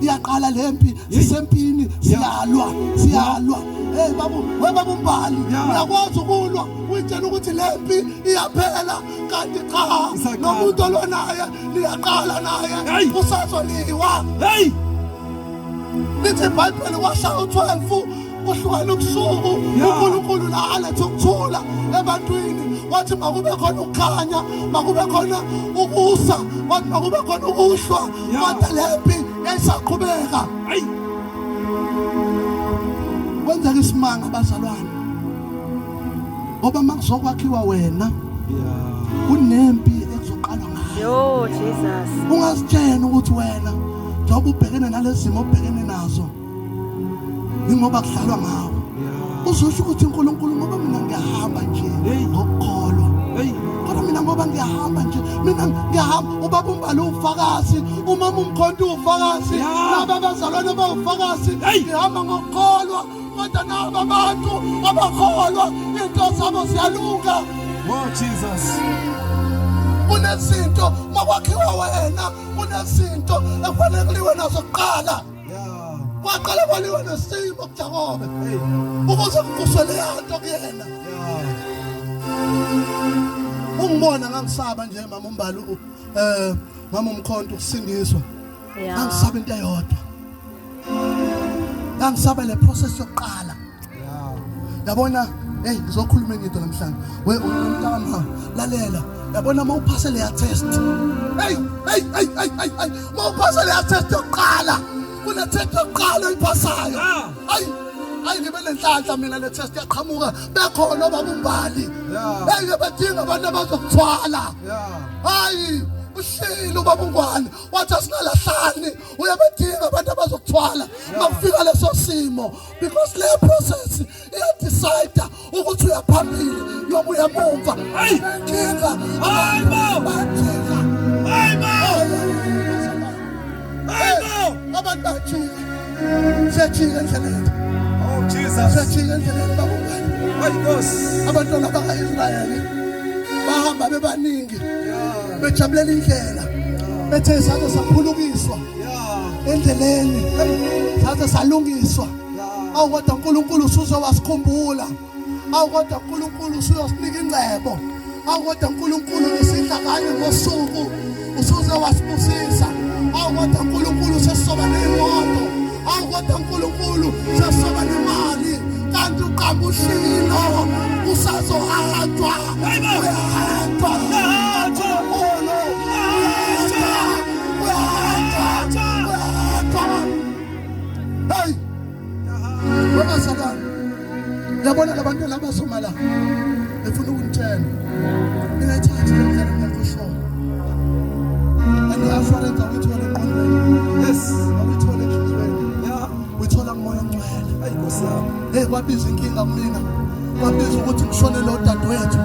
iyaqala lempi sisempini siyalwa siyalwa hey babu we babu mbali Yeah. uyakwazi ukulwa uyitshela ukuthi lempi iyaphela kanti cha Isaqala. nomuntu olwa naye liyaqala naye Hey. usazoliwa Hey! lithi iBhayibheli kwashaya u-12 kuhlukana ubusuku Yeah. uNkulunkulu la alethe ukuthula ebantwini wathi makube khona ukukhanya makube khona ukusa wathi makube khona ukuhlwa Yeah. kodwa lempi yayisaqhubeka Hey! kwenzeka isimanga bazalwane ngoba makuzokwakhiwa wena Yeah. kunempi ekuzoqalwa ngayo Yo, Jesus. ungazitshena ukuthi wena njengoba ubhekene nalezi zimo obhekene nazo ingoba kudlalwa ngawe Yeah. Uzosho ukuthi uNkulunkulu ngoba mina ngiyahamba nje ngokukholwa. Kodwa mina ngoba ngiyahamba nje, mina ngiyahamba ubaba uMbali ufakazi, umama uMkhonto ufakazi, laba abazalwane bawufakazi, ngihamba ngokukholwa. Kodwa naba abantu abakholwa into zabo ziyalunga. Oh Jesus. Kunezinto makwakhiwa wena, kunezinto ekufanele kuliwe nazo kuqala. Kwaqala kwaliwa nesimo kuJakobe ukuze kuvuswe leya nto kuyena. Ungibona ngangisaba nje mama uMbali mama uMkhonto ukusindiswa. Ngangisaba into eyodwa. Ngangisaba le process yokuqala. Yabona, hey ngizokhuluma enye into namhlanje. We umntama lalela. Yabona uma uphase leya test. Hey, hey, hey, hey, hey, hey. Uma uphase leya test yokuqala. Kune test yokuqala oyiphasayo. Ayi, ayi ngibe nenhlanhla mina le test yaqhamuka bekhona obaba uMbali. Hey bebedinga abantu abazokuthwala. Hayi, ushilo ubaba uNgwane wathi asingalahlani uyabadinga abantu abazokuthwala makufika leso simo because le process iyadecide ukuthi uyaphambili noma uyamumva. Inkinga hayibo bajika hayibo hayibo abantu bajika siyajika endleleni. Oh Jesus, siyajika endleleni baba uNgwane. Hayi Nkosi, abantwana baka-Israyeli bahamba bebaningi bejabulela indlela bethe saze saphulukiswa endleleni saze salungiswa. Awu kodwa uNkulunkulu usuze wasikhumbula. Awu kodwa uNkulunkulu usuyosinika ingcebo. Awu kodwa uNkulunkulu ngesidla kanye ngosuku usuze wasibusisa. Awu kodwa uNkulunkulu sesizoba neyimoto. Awu kodwa uNkulunkulu sesizoba nemali. Kanti uqamba ushilo usazohanjwa. Uyahanjwa. Uyahanjwa. Uyahanjwa. Uyahanjwa. Hey! Wabazalwane, yabona labantu labazoma la befuna ukunitshela ningayithathi le ndlela engekho sure. And i-assurance awuyithole engqondweni. Yes. Awuyithole enhliziyweni. Yeah. Uyithola kuMoya oNgcwele. Hayi Nkosi yami. Hey, kwabiza inkinga kumina. Kwabiza ukuthi ngishonele udadewethu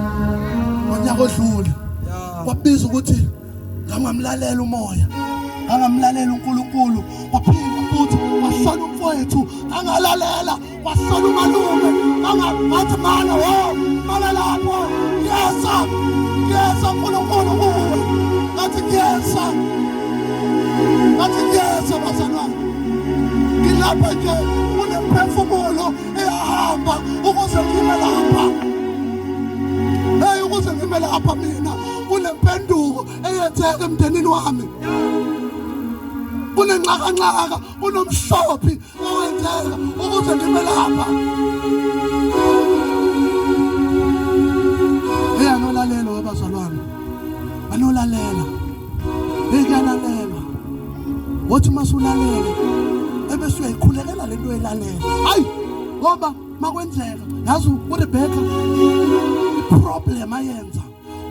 ngonyaka odlule. Kwabiza ukuthi ngangamlalela umoya, ngangamlalela uNkulunkulu. Kwaphinda futhi kwashona umfowethu, ngangalalela kwashona umalume, ngathi mana wo mana lapho ngiyeza, ngiyeza uNkulunkulu kuwe. Ngathi ngiyeza, ngathi ngiyeza bazalwane. Ngilapha nje kunemphefumulo eyahamba ukuze ngime lapha. Hey, ukuze ngime lapha mina kunempenduko eyenzeka emndenini wami. Kunenxakanxaka, kunomshophi owenzeka ukuze ngime lapha. Hey, anolalela webazalwane, anolalela. Hey, kuyalalelwa. Wothi masulalele ebese uyayikhulekela lento oyilalela. Hayi, ngoba makwenzeka yazi uRebecca iproblem ayenza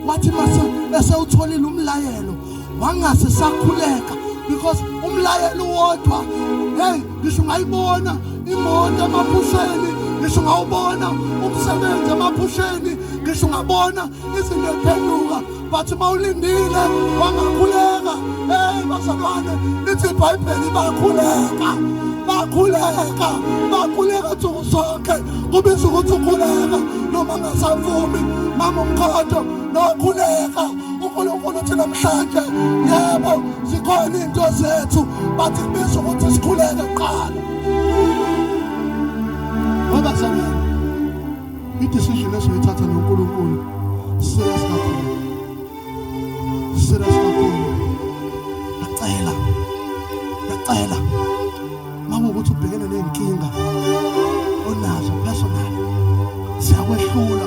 wathi mase esewutholile umlayelo wangase sakhuleka because umlayelo wodwa. Hey, ngisho ungayibona imoto emaphusheni, ngisho ungawubona umsebenzi emaphusheni, ngisho ungabona izinto ephenduka, but mawulindile wangakhuleka. Hey bazalwane, lithi iBhayibheli bakhuleka, bakhuleka, bakhuleka nsuku zonke. Kubiza ukuthi ukhuleka noma ngasavumi mama uMkhonto nokhuleka. uNkulunkulu uthi namhlanje yebo zikhona into zethu, but kubiza ukuthi sikhuleke kuqala. Ngoba sabona i-decision esizoyithatha noNkulunkulu serious kakhulu, serious kakhulu. Ngiyacela, ngiyacela makuwukuthi ubhekene ney'nkinga onazo personal, siyakwehlula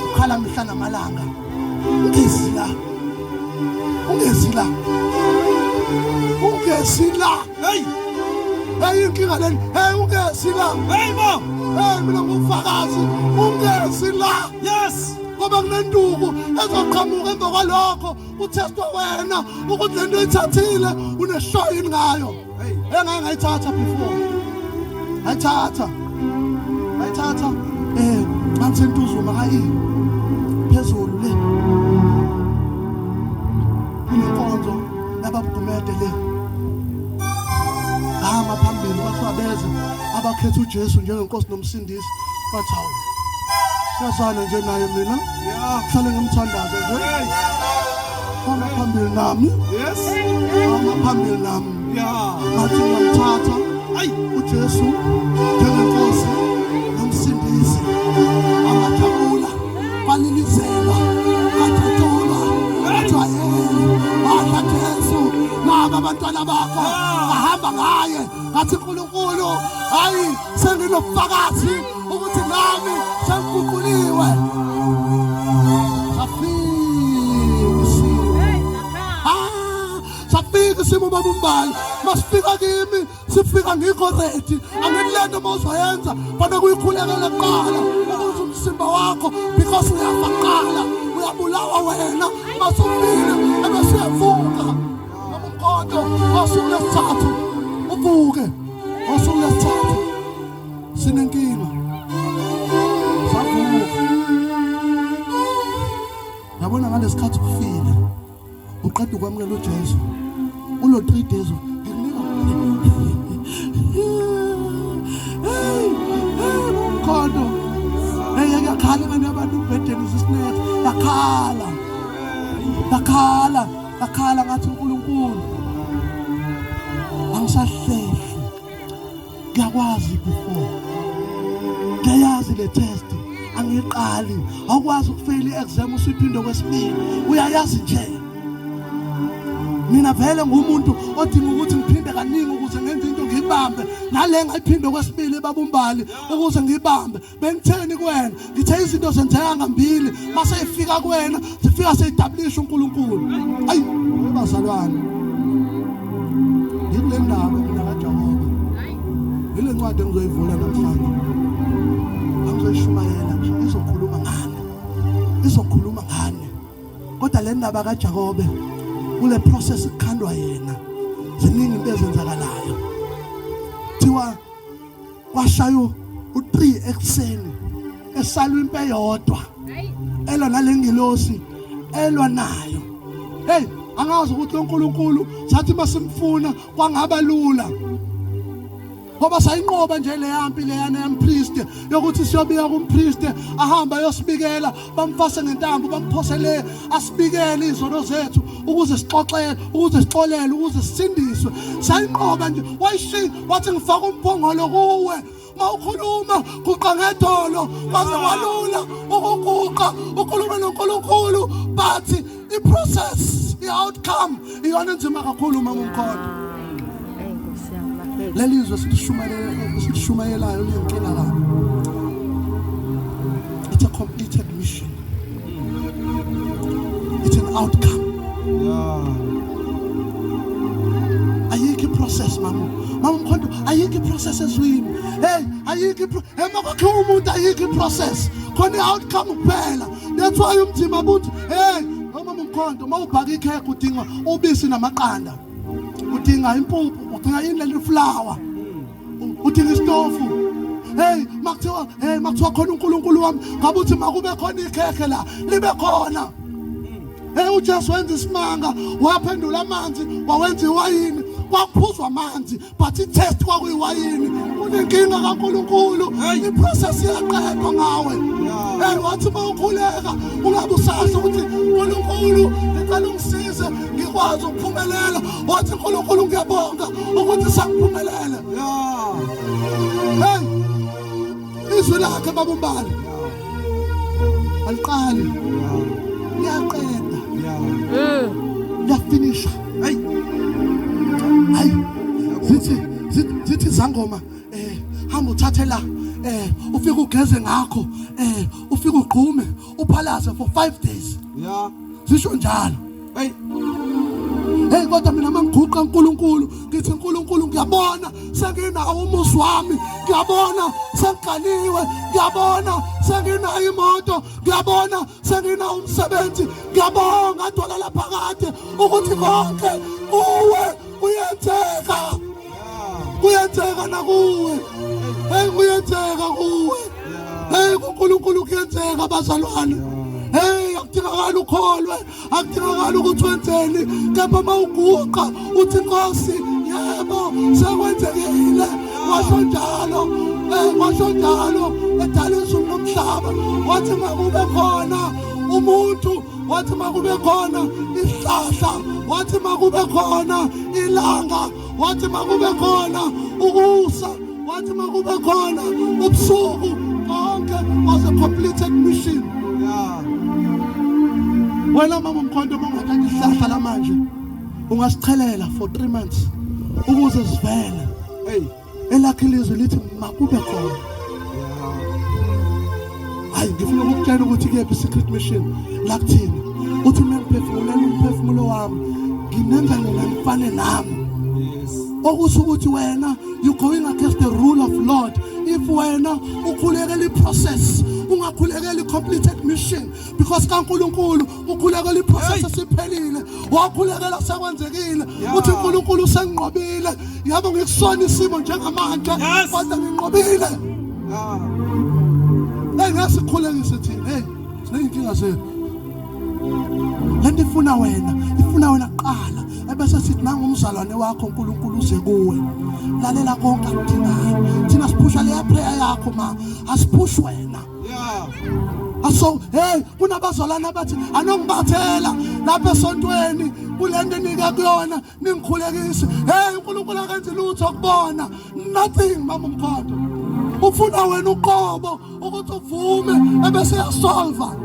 ukhala mihla namalanga. Ungezi la, ungezi la, ungezi la. Hey, hey, inkinga leni. Hey, ungezi la. Hey bo, hey, mina ngufakazi, ungezi la. Yes, ngoba kunenduku ezoqhamuka emva kwalokho uthestwa wena ukuthi lento oyithathile uneshoyini ngayo. Engake ngayithatha before, ngayithatha, Ngayithatha ngangisentuzuma ka-E phezulu le kunenkonzo yababugumede le ngama phambili kwathiwa beze abakhetha uJesu njengenkosi nomsindisi bathi hawu siyazana nje naye mina hlale ngimthandaze nje hamba phambili nami Yes. hamba phambili nami Ngathi ngiyamthatha uJesu njengenkosi nomsindisi angajabula kwalilizelwa kwajatshulwa kwajwayeli wadla Jesu naba abantwana bakho bahamba ngaye ngathi uNkulunkulu hayi senginobufakazi ukuthi nami sengiguquliwe safika isimo Ah, safika isimo baba umbali masifika kimi sifika ngikho ready angithi lento uma uzoyenza fanele kuyikhulekele kuqala ukuze umzimba wakho because uyafa kuqala uyabulawa wena masufile ebese uyavuka noma umkhonto ngosuku lwesithathu uvuke ngosuku lwesithathu sinenkinga savuka yabona ngalesikhathi kufile uqeda ukwamukela uJesu ulo 3 days ngikunika hey hey umkhonto hey yakhala ingane yabantu ubhedeni isisinethe yakhala yakhala yakhala ngathi uNkulunkulu angisahlehli ngiyakwazi before ngiyayazi le test angiyiqali awukwazi ukufeyila i-exam usuyiphinde kwesibili uyayazi nje mina vele ngumuntu odinga ukuthi ngiphinde kaningi ukuze ngenze into ngiyibambe nale ngayiphinde kwesibili babumbali ukuze ngiyibambe bengitheni kuwena ngithe izinto zenzeka ngambili mase ifika kuwena zifika seyidabulisha uNkulunkulu ayi bazalwane ngikule ndaba mina kaJakobe ile ncwadi engizoyivula namhlanje angizoyishumayela nje izokhuluma ngani izokhuluma ngani kodwa le ndaba kaJakobe kule process kukhandwa yena ziningi into ezenzakalayo thiwa kwashaya u-3 ekuseni esalwa impe eyodwa elwa nalengilosi elwa nayo hey angazi ukuthi uNkulunkulu sathi masimfuna kwangaba lula ngoba sayinqoba nje leya mpi leyana yampriest yokuthi siyobika kumpriest ahamba ayosibikela bamfase ngentambo bamphosele asibikele izono zethu ukuze sixoxele ukuze sixolele ukuze sisindiswe sayinqoba nje wayishiya wathi ngifaka umphongolo kuwe mawukhuluma guqa ngedolo kwaze kwalula ukuguqa ukhulume noNkulunkulu but i-process i-outcome iyona enzima kakhulu mama umkhonto leli zwe silishumayelayo liyinkinga kabi it's a completed mission it's an outcome Yeah. ayikho iprocess mama mama mkhonto ayikho iprocess ezwini hey ayikho hey makwakhiwa umuntu ayikho iprocess khona i-outcome kuphela that's why umzima buthi hey mama mkhonto uma ubhaka ikhekhe udinga ubisi namaqanda udinga impuphu udinga yini leli flour udinga isitofu hey makuthiwa hey makuthiwa khona uNkulunkulu wami ngabe uthi makube khona ikhekhe la libe khona hey uJesu wenza isimanga waphendula amanzi wawenza iwayini kwakuphuzwa amanzi but i-test kwakuyiwayini unenkinga kaNkulunkulu i-process iyaqedwa ngawe hey wathi uma ukhuleka ungabe usasho ukuthi uNkulunkulu ngicela ungisize ngikwazi ukuphumelela wathi uNkulunkulu ngiyabonga ukuthi sengiphumelele hey izwi lakhe babumbali aliqali liyaqeda liyafinisha hayi hayi zithi zithi zangoma eh hamba uthathe la eh ufike ugeze ngakho eh ufike ugqume uphalaze for 5 days yeah zisho njalo hey hey kodwa mina mangiguqa uNkulunkulu ngithi uNkulunkulu ngiyabona senginawo umuzi wami ngiyabona sengiganiwe ngiyabona senginayo imoto ngiyabona senginawo umsebenzi ngiyabonga dwala laphakade ukuthi konke kuwe kuyenzeka kuyenzeka nakuwe hey kuyenzeka kuwe. Hey kuNkulunkulu kuyenzeka bazalwane. Hey akudingakala ukholwe, akudingakala ukuthi wenzeni, kepha uma uguqa uthi Nkosi yebo sekwenzekile. Washo njalo, washo njalo edala izulu nomhlaba, wathi makube khona umuntu, wathi makube khona isihlahla, wathi makube khona ilanga, wathi makube khona ukusa, wathi makube khona ubusuku. Konke was a completed mission. Wena mama uMkhonto, uma ungathatha isihlahla lamanje ungasichelela for 3 months ukuze sivele. Hey. Elakhe ilizwi lithi makube khona. Hayi, ngifuna ukukutshela ukuthi kuyephi secret mission la kuthina. Uthi mina ngiphefumulela umphefumulo wami, nginenza nina nifane nami. Yes. Okusho ukuthi wena you going against the rule of Lord if wena ukhulekela i-process, ungakhulekela i-completed mission, because kaNkulunkulu ukhulekela i-process esiphelile, wakhulekela sekwenzekile. Uthi uNkulunkulu usenginqobile, yabo ngikusona isimo njengamanje, kodwa nginqobile. Hey, ngasikhulekise thina. Hey, sineyinkinga zethu. Lento ifuna wena, ifuna wena kuqala, ebese sithi nangumzalwane wakho uNkulunkulu uze kuwe. Lalela konke akudingayo. Thina siphusha leya prayer yakho, ma asiphush wena. Aso hey, kunabazalwane abathi anongibathela lapha esontweni kulento enika kuyona ningikhulekise. Hey, uNkulunkulu akenzi lutho kubona, nothing. Mama uMkhonto ufuna wena uqobo ukuthi uvume ebese yasolva.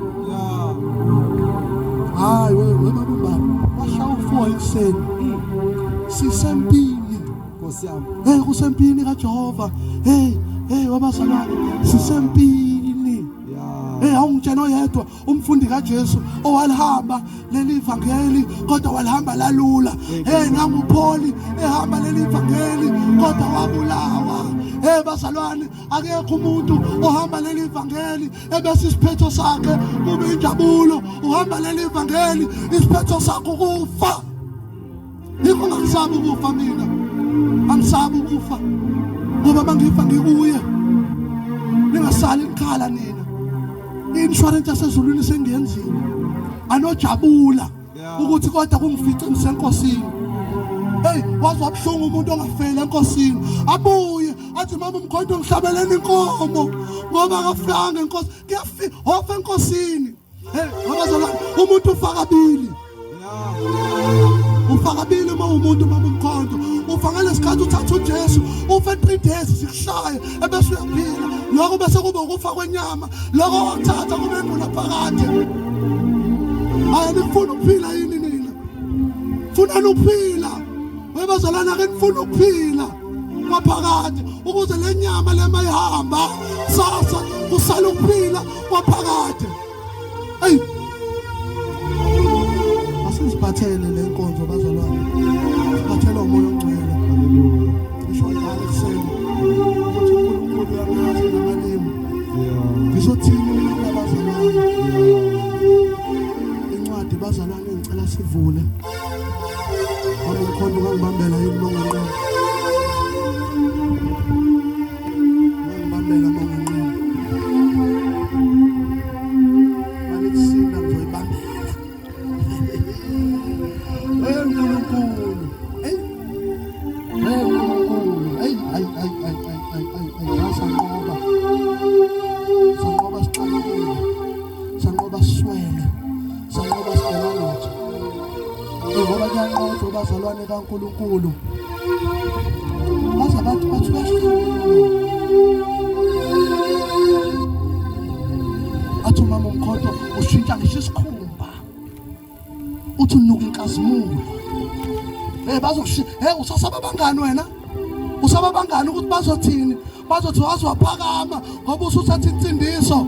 Hayi we baba baba, washaya u4 ekuseni, sisempini. Nkosi yami. Hey, kusempini kaJehova. Hey, hey wabazalwane, sisempini. Hey, awungitshena oyedwa umfundi kaJesu owalihamba leli vangeli kodwa walihamba lalula. Hey, nanguPaul ehamba leli vangeli kodwa wabulawa. Hey bazalwane, akekho umuntu ohamba leli vangeli ebese isiphetho sakhe kube injabulo. Uhamba leli vangeli, isiphetho sakho ukufa. Yikho ngangisabi ukufa mina, angisabi ukufa ngoba mangifa ngikuye. Ningasali nikhala nina, i-insurance yasezulwini sengiyenzile. Anojabula ukuthi kodwa kungifice ngisenkosini. Hey, waze wabuhlungu umuntu ongafeli enkosini, abuye athi mama uMkhonto ngihlabeleni inkomo ngoba akafanga enkosi. Kuyafika hofa enkosini. Hey abazalwane, umuntu ufa kabili. Ufa kabili uma umuntu, mama uMkhonto. Ufa ngalesikhathi uthatha uJesu, ufe 3 days sikushaye ebese uyaphila. Lokho bese kuba ukufa kwenyama, lokho wakuthatha kube ngunaphakade. Hayi, nifuna ukuphila yini nina? Funani ukuphila webazalwane, ake nifuna ukuphila kwaphakade ukuze le nyama lema ihamba sasa kusale ukuphila kwaphakade. Hey, asiziphathele le nkonzo bazalwane, siphathele umoya ongcwele. Hallelujah. Ngisho njalo ekuseni ukuthi uNkulunkulu uyangazi namalimi. Ngizothini mina kulabazalwane? Incwadi bazalwane, ngicela sivule. Mama uMkhonto, ungangibambela yini monganqeni? Ungangibambela monganqeni? Manikusinda ngizoyibambela. Hey Nkulunkulu, hey hey Nkulunkulu, hey hey hey hey hey hey hey, sanqoba, sanqoba sixakekile, sanqoba siswele, sanqoba singenalutho. Ngoba kuyanqotshwa bazalwane kaNkulunkulu. Baze abantu bathi uyashona. Athi umama uMkhonto ushintsha ngisho isikhumba, uthi unuka inkazimulo. Hey, bazokushiya. Hey, usasaba bangani wena? Usaba bangani ukuthi bazothini? Bazothi waze waphakama ngoba usuthatha insindiso.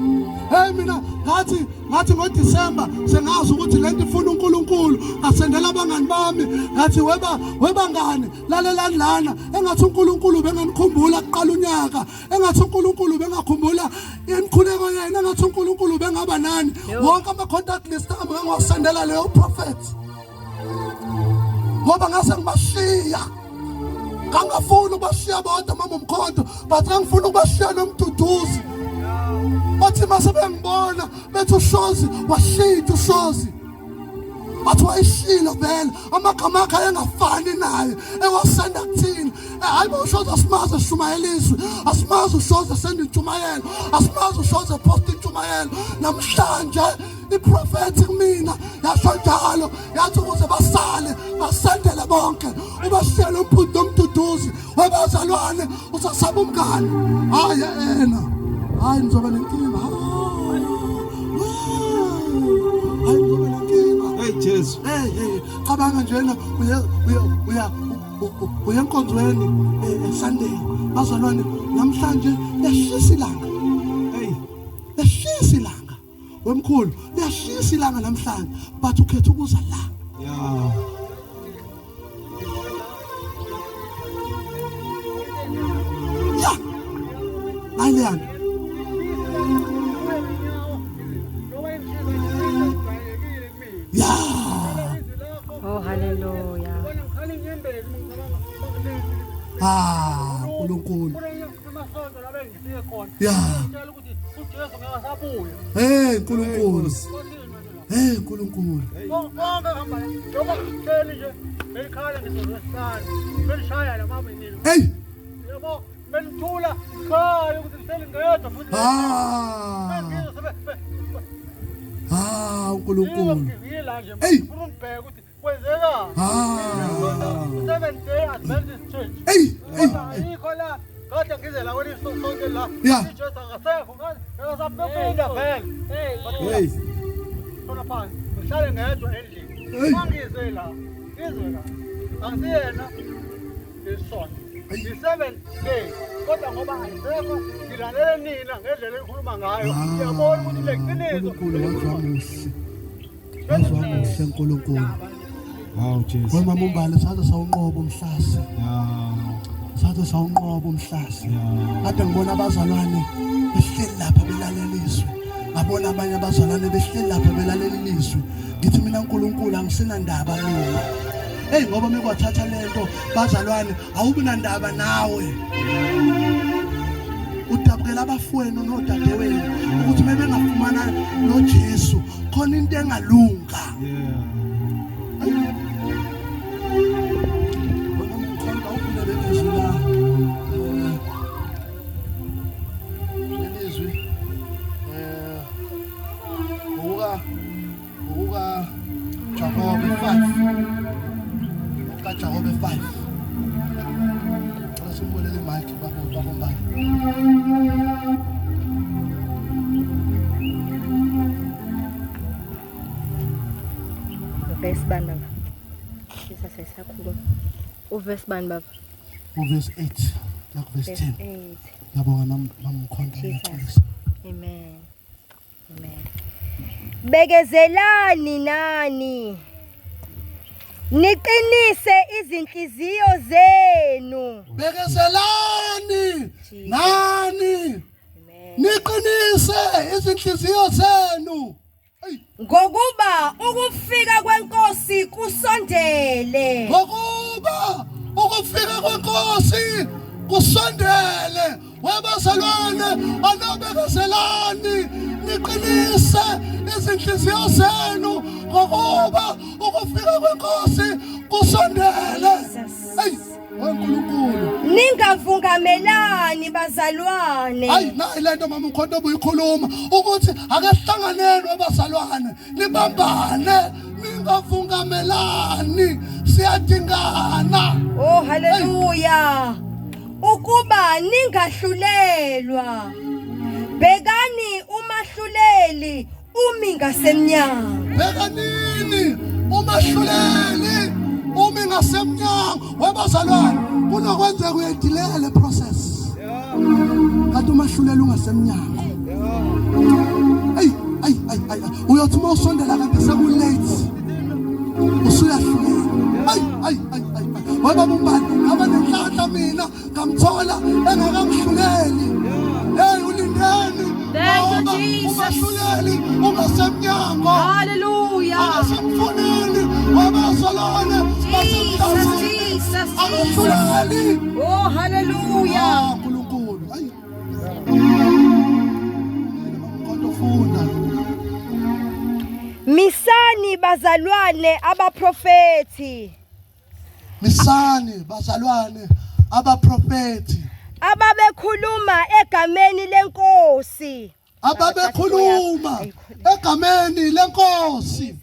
Hey, mina ngathi ngoDecember sengazi ukuthi lento ifuna uNkulunkulu, ngasendela abangani bami ngathi weba webangani, lalelani lana, engathi uNkulunkulu benganikhumbula kuqala unyaka, engathi uNkulunkulu bengakhumbula imikhuleko yena, engathi uNkulunkulu bengaba nani. Wonke ama contact list ami ngangiwasendela leyo prophet ngoba ngase ngibashiya. Ngangafuni ukubashiya bodwa mama uMkhonto, but ngangifuna ukubashiya nomduduzi. Bathi mase bengibona bethi uShozi washintsha uShozi. Bathi wayishilo vele amagama akhe ayengafani naye ewasenda kuthina. Hayi bo uShozi asimazi eshumayela izwi, asimazi uShozi esenda intshumayelo, asimazi uShozi eposta intshumayelo. Namhlanje iprofethi kumina yasho njalo yathi ukuze basale basendele bonke ubashiyele umphuthi nomduduzi webazalwane usasaba umngane hayi ena hayi nizoba nenkinga hayi nizoba nenkinga Hey Jesu. Hey hey cabanga njena uya uya uya uya enkonzweni Sunday bazalwane namhlanje liyashisa ilanga Hey. liyashisa ilanga wemkhulu liyashisa ilanga namhlanje but ukhetha ukuza la Yeah. Ya. Hayi leyana. Ya. Oh hallelujah. Ah, uNkulunkulu. Ya. Hey uNkulunkulu. Hey uNkulunkulu. Konke kuhamba njengoba ngihleli nje belikhala ngisho belishaya la mama inini. Hey. Yabo belithula ngikhala ukuthi ngihleli ngedwa futhi. Ah. Ah uNkulunkulu. Ngivile nje. Hey. Ufuna ungibheke ukuthi kwenzeka. Ah. Seventh Day Adventist Church. Hey, hey. Ayikho la. Kade ngize la kweli sonke la. Yeah. Ijesu akasekho ngathi ngasaphinda vele. Hey. Khona phansi. Ngihlale ngedwa endlini. Hey. Mangize la. Ngizwe la. Angisiyena isonto. I-seventh day. Kodwa ngoba ayisekho ngilalele nina ngendlela enikhuluma ngayo. Ngiyabona ukuthi le qiniso. uNkulunkulu wazwa muhle. Wazwa muhle uNkulunkulu. Wow Jesu. Wemama uMbali saze sawunqoba umhlasi. Yeah. Saze sawunqoba umhlasi. Yeah. Kade ngibona abazalwane behleli lapha belalela izwi. Ngabona abanye abazalwane behleli lapha belalela ilizwi. Ngithi mina uNkulunkulu angisenandaba mina. Hey ngoba mekwathatha lento bazalwane awubi nandaba nawe. Udabukela abafowenu nodadewenu ukuthi mebengafumana noJesu khona into engalunga. Yeah. Wena mkhonto awufune lelizwi la. Lelizwi ngokuka Jakobe 5. Ngokuka Jakobe 5. Cela simboleke mic babo babo Mbali. Verse bani baba? Jesus ayisakhuluma. Uverse bani baba? Uverse 8 la ku verse Verse 10. 8. Ngiyabonga mamkhonto Jesus. ngiyaxolisa. Amen. Amen. Bekezelani nani. Niqinise izinhliziyo zenu. Bekezelani nani. Amen. Niqinise izinhliziyo zenu. Ngokuba ukufika kwenkosi kusondele. Ngokuba ukufika kwenkosi kusondele. Webazalwane anobekezelani niqinise izinhliziyo zenu ngokuba ukufika kwenkosi kusondele. Hey, weNkulunkulu. Ningavungamelani bazalwane. Hayi nayi lento mama ukhonto obuyikhuluma ukuthi ake sihlanganeni webazalwane nibambane ningavungamelani siyadingana. Oh haleluya. Ukuba ningahlulelwa. Bhekani umahluleli umi ngasemnyango. Bhekanini umahluleli umi ngasemnyango webazalwane kunokwenzeka uyayidilela le process. Kanti umahluleli ungasemnyango. Ayi ayi ayi ayi uyothi uma usondela kanti sekulate. Usuyahlulela. Ayi ayi ayi ayi. Webaba uMbali ngaba nenhlanhla mina ngamthola engakangihluleli. Hey ulindeni. Thank you, Ngoba Jesus. Umahluleli ungasemnyango. Hallelujah. Akasemfuneli wabazalwane Jesus, Jesus, Jesus. Akahluleli. Oh hallelujah. Ah, uNkulunkulu. Ayi. Misani bazalwane abaprofethi. Misani bazalwane abaprofethi. Ababekhuluma egameni lenkosi. Ababekhuluma egameni lenkosi.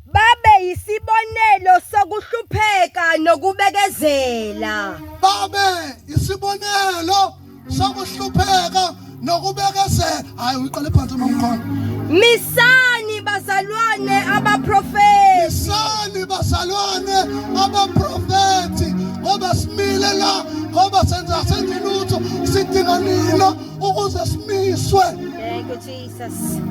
Babe yisibonelo sokuhlupheka nokubekezela. Babe isibonelo sokuhlupheka nokubekezela. Hayi uyiqale phansi uma ngikhona. Misani bazalwane abaprofeti. Misani bazalwane abaprofeti ngoba simile la ngoba senza senze lutho sidinga nina ukuze simiswe. Thank you Jesus.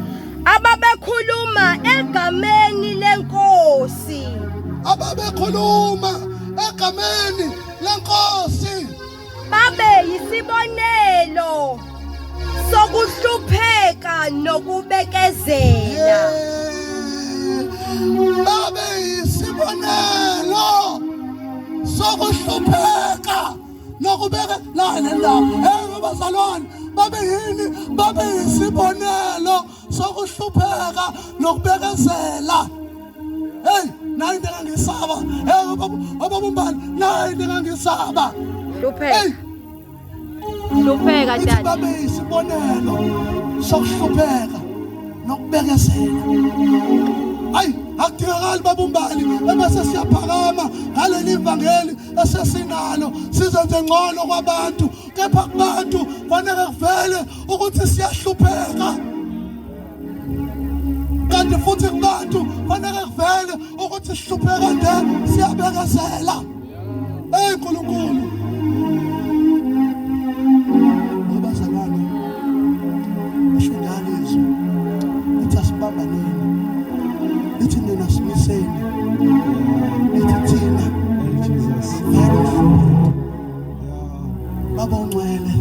Ababekhuluma egameni lenkosi. Ababekhuluma egameni lenkosi. Babe yisibonelo sokuhlupheka nokubekezela. Babe yisibonelo sokuhlupheka nokubeke la le ndawo. Hey bazalwane, babe yini? Babe yisibonelo sokuhlupheka nokubekezela. Hey, nayi into engangisaba. Hey, obaba umbali, nayi into engangisaba. Hlupheka. Hlupheka Ithi tata. babe yisibonelo sokuhlupheka nokubekezela. Ayi, akudingakali baba umbali ebese siyaphakama ngaleli vangeli esesinalo sizenze ngcono kwabantu kepha kubantu fanele kuvele ukuthi siyahlupheka kanti futhi kubantu fanele kuvele ukuthi sihlupheka nje siyabekezela. Hey Nkulunkulu, abazalwane asho njalo izwi lithi asibambaneni, lithi nina simiseni, lithi thina vele Baba ongcwele,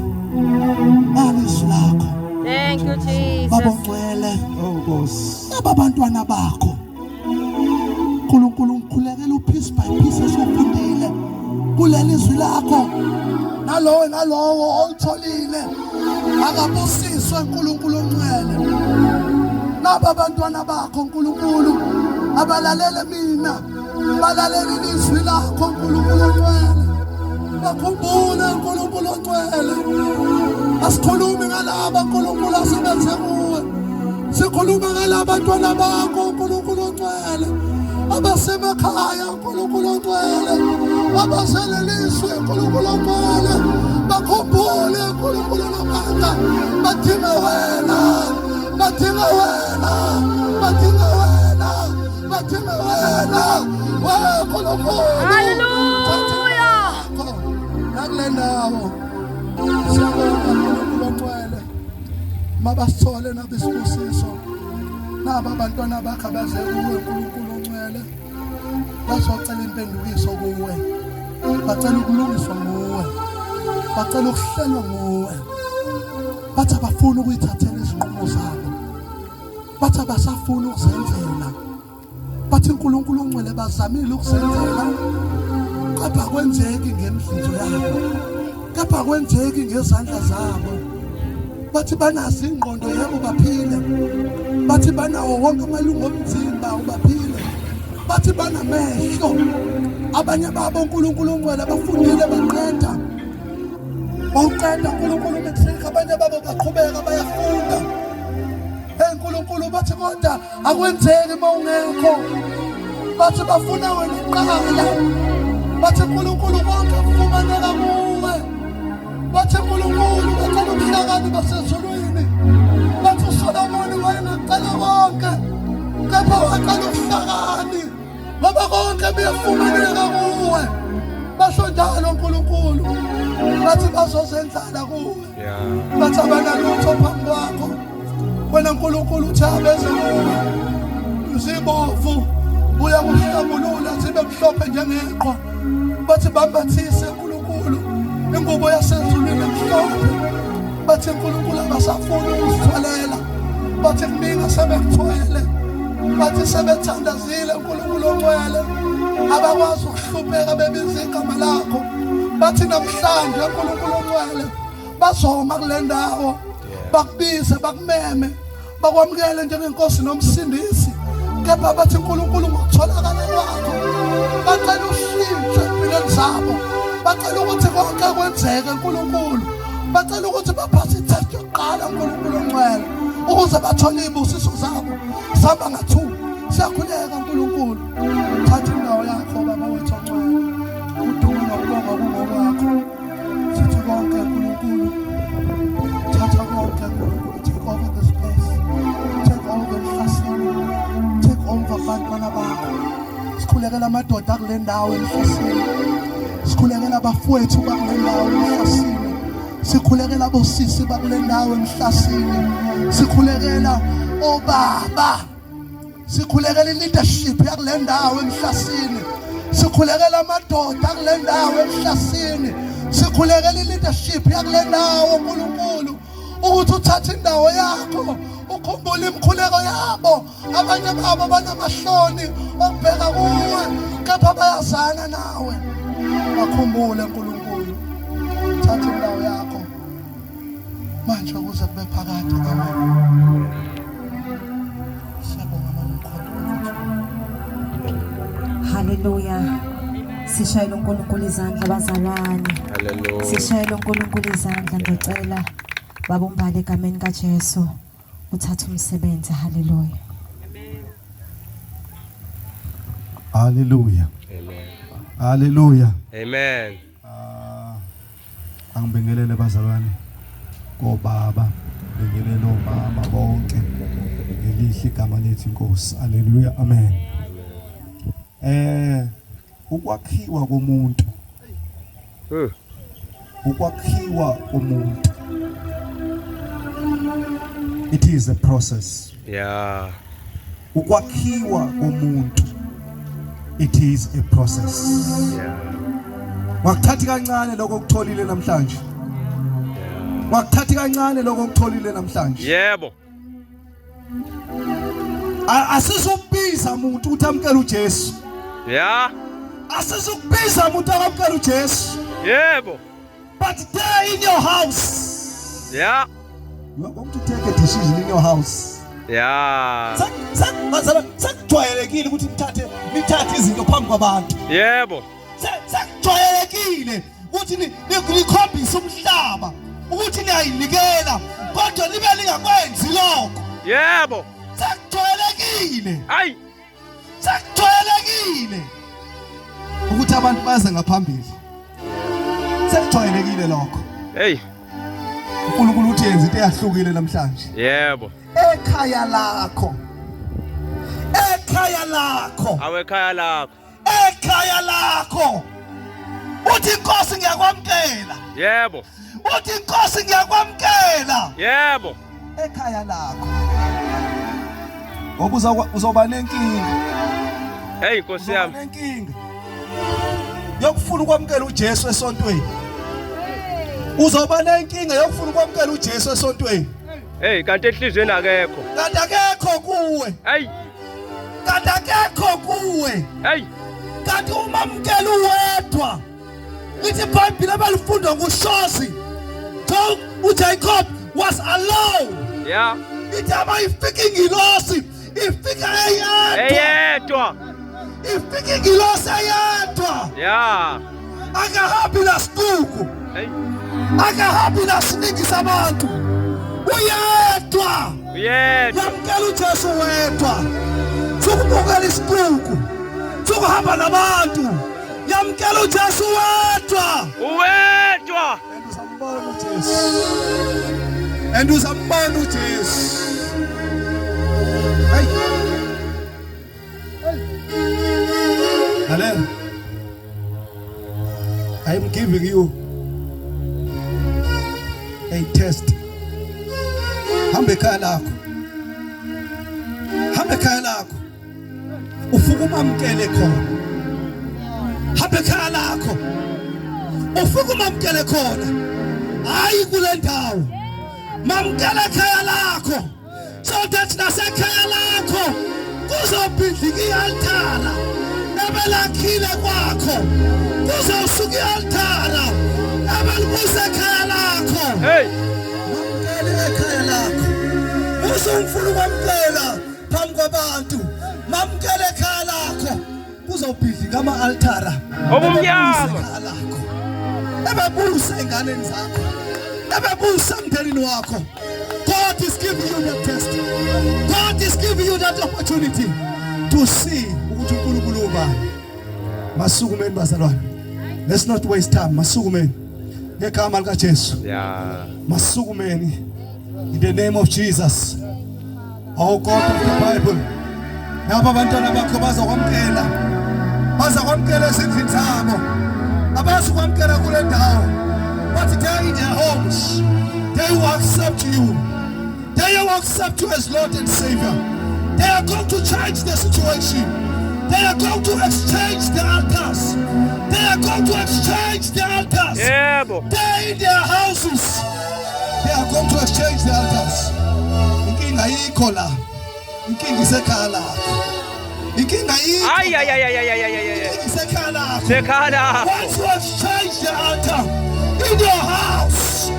nalizwi lakho. Thank you Jesus. Baba ongcwele, Oh Nkosi. laba bantwana bakho Nkulunkulu ngikhulekela upiece by piece esofundile kuleli zwi lakho nalowo nalowo olitholile akabusiswe uNkulunkulu ongcwele naba abantwana bakho uNkulunkulu abalalele mina balalele ilizwi lakho uNkulunkulu ongcwele bakhumbule uNkulunkulu ongcwele asikhulumi ngalaba uNkulunkulu asebenze kuwe sikhuluma ngalaba bantwana bakho uNkulunkulu ongcwele abasemakhaya uNkulunkulu ongcwele abazeleliswe uNkulunkulu ongcwele bakhumbule uNkulunkulu namandla badinga wena badinga wena badinga wena badinga wena weNkulunkulu. Hallelujah. Nakule ndawo siyabonga uNkulunkulu ongcwele mabasithole nabisibusiso naba abantwana bakho abaze kuwe uNkulunkulu ongcwele bazocela impendukiso kuwe bacela ukulungiswa nguwe bacela ukuhlelwa nguwe bathi abafuni ukuyithathela izinqumo zabo bathi abasafuni ukuzenzela bathi uNkulunkulu ongcwele bazamile ukuzenzela kodwa akwenzeki ngemidlinzo yabo kepha akwenzeki ngezandla zabo bathi banazo ingqondo yebo baphile bathi banawo wonke amalungu omzimba ubaphile bathi banamehlo abanye babo uNkulunkulu ongcwele bafundile baqeda bawuqeda uNkulunkulu matric abanye babo baqhubeka bayafunda Hey Nkulunkulu bathi kodwa akwenzeki uma ungekho bathi bafuna wena uqala bathi Nkulunkulu konke kufumaneka kuwe bathi Nkulunkulu bacela ubuhlakani basezulwini bathi uSolomoni wayengacela konke kepha wacela ubuhlakani ngoba konke kuyafumaneka kuwe basho njalo uNkulunkulu bathi bazozendlala kuwe bathi abanalutho phambi kwakho wena Nkulunkulu uthi abeze kuwe zibovu uyakuhlambulula zibe mhlophe njengeqhwa bathi bambathise uNkulunkulu ingubo yasezulwini emhlophe bathi uNkulunkulu abasafuni ukusithwalela bathi kuningi asebekuthwele bathi sebethandazile uNkulunkulu ongcwele abakwazi ukuhlupheka bebiza igama lakho bathi namhlanje uNkulunkulu ongcwele bazoma kule ndawo bakubize bakumeme bakwamukele njengenkosi nomsindisi. Kepha bathi uNkulunkulu ngokutholakala kwakho bacela ushintsho empilweni zabo. Bacela ukuthi konke kwenzeke uNkulunkulu. Bacela ukuthi baphase i-test yokuqala uNkulunkulu ongcwele ukuze bathole izibusiso zabo. Sihamba nga-2. Siyakhuleka uNkulunkulu. Thatha indawo yakho baba wethu ongcwele. Udumo nokubonga kungokwakho. Sithi konke uNkulunkulu. Thatha konke uNkulunkulu. Take over this place. Take over emhlasini. Take over abantwana bakho. Sikhulekela amadoda akule ndawo emhlasini. Sikhulekela abafowethu bakule ndawo emhlasini. Sikhulekela abosisi bakule ndawo emhlasini. Sikhulekela obaba. Sikhulekela i-leadership yakule ndawo emhlasini. Sikhulekela amadoda akule ndawo emhlasini. Sikhulekela i-leadership yakule ndawo uNkulunkulu ukuthi uthathe indawo yakho ukhumbule imikhuleko yabo. Abanye babo banamahloni okubheka kuwe kepha bayazana nawe. Bakhumbule uNkulunkulu. Thatha indawo yakho manje ukuze kube phakade. Amen. Siyabonga mama Mkhonto. Haleluya. Sishayele uNkulunkulu izandla bazalwane. Hallelujah. Sishayele uNkulunkulu izandla ngicela babumbale egameni kaJesu uthathe umsebenzi. Haleluya. Hallelujah. Amen. Hallelujah. Amen. Ah, angibingelele bazalwane kobaba, bingelele omama bonke. Ngelihle igama lethu inkosi. Hallelujah. Amen. Ukwakhiwa komuntu. Ukwakhiwa komuntu. It is a process. Yeah. Ukwakhiwa komuntu. It is a process. Yeah. Wakuthathi kancane lokho okutholile namhlanje. Wakuthathi kancane lokho okutholile namhlanje. Yebo. Asizukubiza umuntu ukuthi amkele uJesu. Yeah. Asizukubiza umuntu akamkele uJesu. Yebo. But there in your house. Yeah. You are going to take a decision in your house. Yeah. Sekujwayelekile ukuthi nithathe izinto phambi kwabantu. Yebo. Sekujwayelekile ukuthi nikhombise umhlaba ukuthi niyayinikela kodwa nibe ningakwenzi lokho. Yebo. Sekujwayelekile. Ayi. Sekujwayelekile ukuthi abantu baze ngaphambili. Sekujwayelekile lokho. Hey. uNkulunkulu uthi yenza into eyahlukile namhlanje. Yebo. Ekhaya lakho. Ekhaya lakho. Awekhaya lakho. Ekhaya lakho. Uthi inkosi ngiyakwamkela. Yebo. Uthi inkosi ngiyakwamkela. Yebo. Ekhaya lakho. Ngoba uzoba nenkinga. Hey Nkosi yami. Nenkinga. Yokufuna ukwamkela uJesu esontweni. Uzoba nenkinga yokufuna ukwamkela uJesu esontweni. Hey kanti enhlizweni akekho. Kanti akekho kuwe. Hey. Kanti akekho kuwe. Hey. Kanti umamkela uwedwa. Lithi iBhayibheli abalifundwa nguShozi. uJacob was alone. Yeah. Ithi abayifika ingilosi ifika eyedwa. Eyedwa. Ifika ingilosi eyedwa. Yeah. Akahambi nasixuku. Hey. Akahambi nasiningi sabantu. Uyedwa. Uyedwa. Yamkela uJesu wedwa. Sukubukela isixuku. Sukuhamba nabantu. Yamkela uJesu wedwa. Uwedwa. And uzambona uJesu. And uzambona uJesu. Hey. Lalela. I'm giving you a test. Hamba ekhaya lakho. Hamba ekhaya lakho. Ufuka umamkele khona. Hamba ekhaya lakho. Ufuka umamkele khona. Hayi kule ndawo. Mamkele ekhaya lakho. So that nasekhaya lakho kuzobhidlika i-altara ebelakhile kwakho. Kuzosuka i-altara ebelibusa ekhaya lakho. Hey. Mamkele ekhaya lakho. Usumfuna ukwamkela phambi kwabantu. Mamukele ekhaya lakho. Kuzobhidlika ama-altara. Obumnyama. Ekhaya lakho. Ebebusa enganeni zakho. Ebebusa emndenini wakho. God is giving you that test. God is giving you that opportunity to see ukuthi uNkulunkulu ubani. Masukumeni bazalwane. Let's not waste time. Masukumeni. Ngegama likaJesu. Yeah. Masukumeni. In the name of Jesus. Oh God of the Bible. Nabo abantwana bakho bazokwamkela. Bazokwamkela ezindlini zabo. Abazukwamkela kule ndawo. But they in their homes, they will accept you. They will accept you as Lord and Savior. They are going to change the situation. They are going to exchange the altars. They are going to exchange the altars. Yebo. They in their houses. They are going to exchange the altars. Inkinga ayikho la. Inkinga isekhaya lakho. Inkinga ayikho. Ay ay ay ay ay ay ay ay. Inkinga isekhaya lakho. Sekhaya lakho. Once you exchange the altar in your house,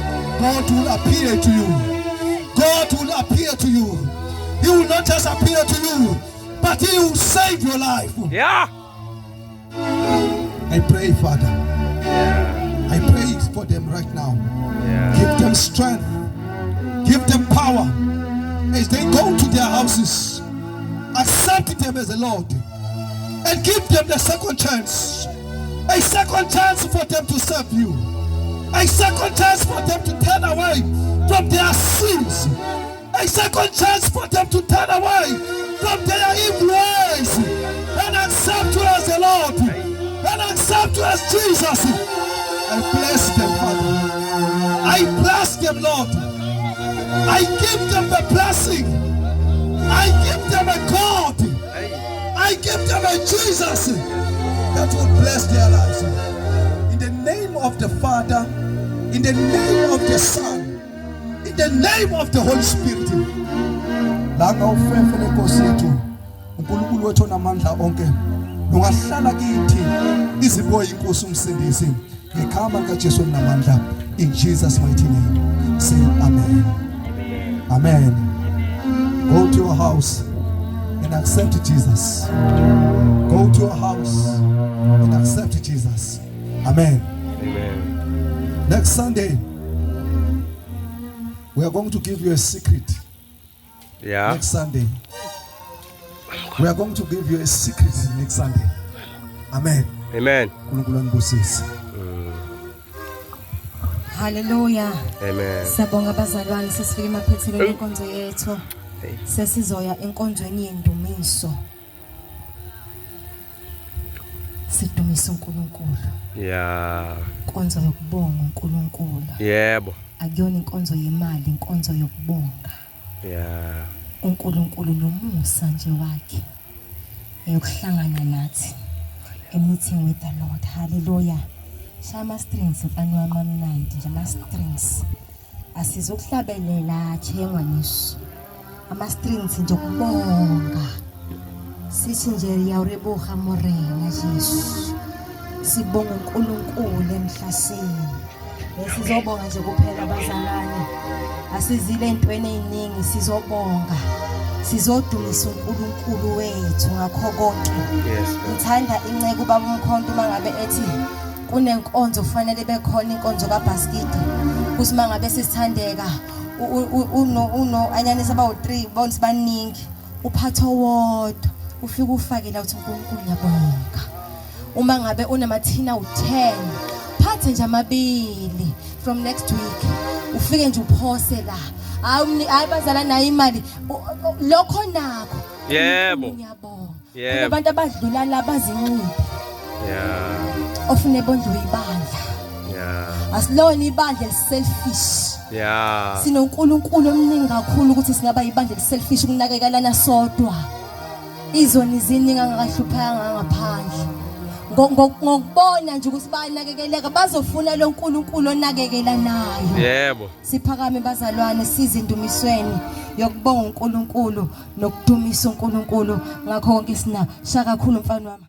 God will appear to you. God will appear to you. He will not just appear to you, but He will save your life. Yeah. I pray, Father. I pray for them right now. Yeah. Give them strength. Give them power as they go to their houses. Accept them as the Lord and give them the second chance. A second chance for them to serve you. A second chance for them to turn away from their sins. A second chance for them to turn away from their evil ways and accept you as the Lord and accept you as Jesus. I bless them, Father. I bless them, Lord. I give them the blessing. I give them a God. I give them a Jesus that will bless their lives. In the name of the Father, in the name of the Son, in the name of the Holy Spirit. Langa ufefe lenkosi yethu uNkulunkulu wethu onamandla onke lungahlala kithi izibuye inkosi umsindisi ngegama likaJesu onamandla in Jesus mighty name say amen. Amen. Go to your house and accept Jesus. Go to your house and accept Jesus. Amen. Amen. Next Sunday, we are going to give you a secret. Yeah. Next Sunday, we are going to give you a secret next Sunday. Amen. Amen. uNkulunkulu anibusise. Hallelujah. Amen. Siyabonga abazalwane sesifike emaphethelweni enkonzo yethu. Sesizoya enkonzweni yendumiso. Sidumisa uNkulunkulu. Yeah. Inkonzo yokubonga uNkulunkulu. Yebo. Akuyona inkonzo yemali, inkonzo yokubonga. Yeah. uNkulunkulu nomusa nje wakhe eyokuhlangana nathi a meeting with the Lord. Hallelujah. Shaya ama strings mfana wami amnandi nje ama strings. Asizokuhlabelela chengwa nisho. Ama strings nje ukubonga. Sithi nje yawureboga morena Jesu. Sibonga uNkulunkulu emhlaseni. Sizobonga nje kuphela abazalwane. Asizile entweni eziningi sizobonga. Sizodumisa uNkulunkulu wethu ngakho konke. Yes. Ngithanda inceke ubaba uMkhonto uma ngabe ethi kunenkonzo kufanele bekhona inkonzo kaBaskidi. Kuthi uma ngabe sisithandeka uno uno anyanisa abawu3 bona sibaningi uphatho wodwa ufike ufake la uthi uNkulunkulu ngiyabonga. Uma ngabe unamathina u10 phathe nje amabili from next week ufike nje uphose la. Hayi hayi bazala nayo imali lokho nakho. Yebo. Ngiyabonga. Yebo. Kunabantu abadlula la bazinxibe. Yeah. Ofune bondliwe ibandla. Yeah. Asilona ibandla eliselfish. Yeah. SinoNkulunkulu omningi kakhulu ukuthi singaba ibandla eliselfish ukunakekelana sodwa. Izoni ziningi angakahluphanga ngaphandle. Ngokubona nje ukuthi bayanakekeleka bazofuna lo nkulunkulu onakekela nayo. Yebo. Siphakame bazalwane size endumisweni yokubonga uNkulunkulu nokudumisa uNkulunkulu ngakho konke sina. Shaka kakhulu mfana wami.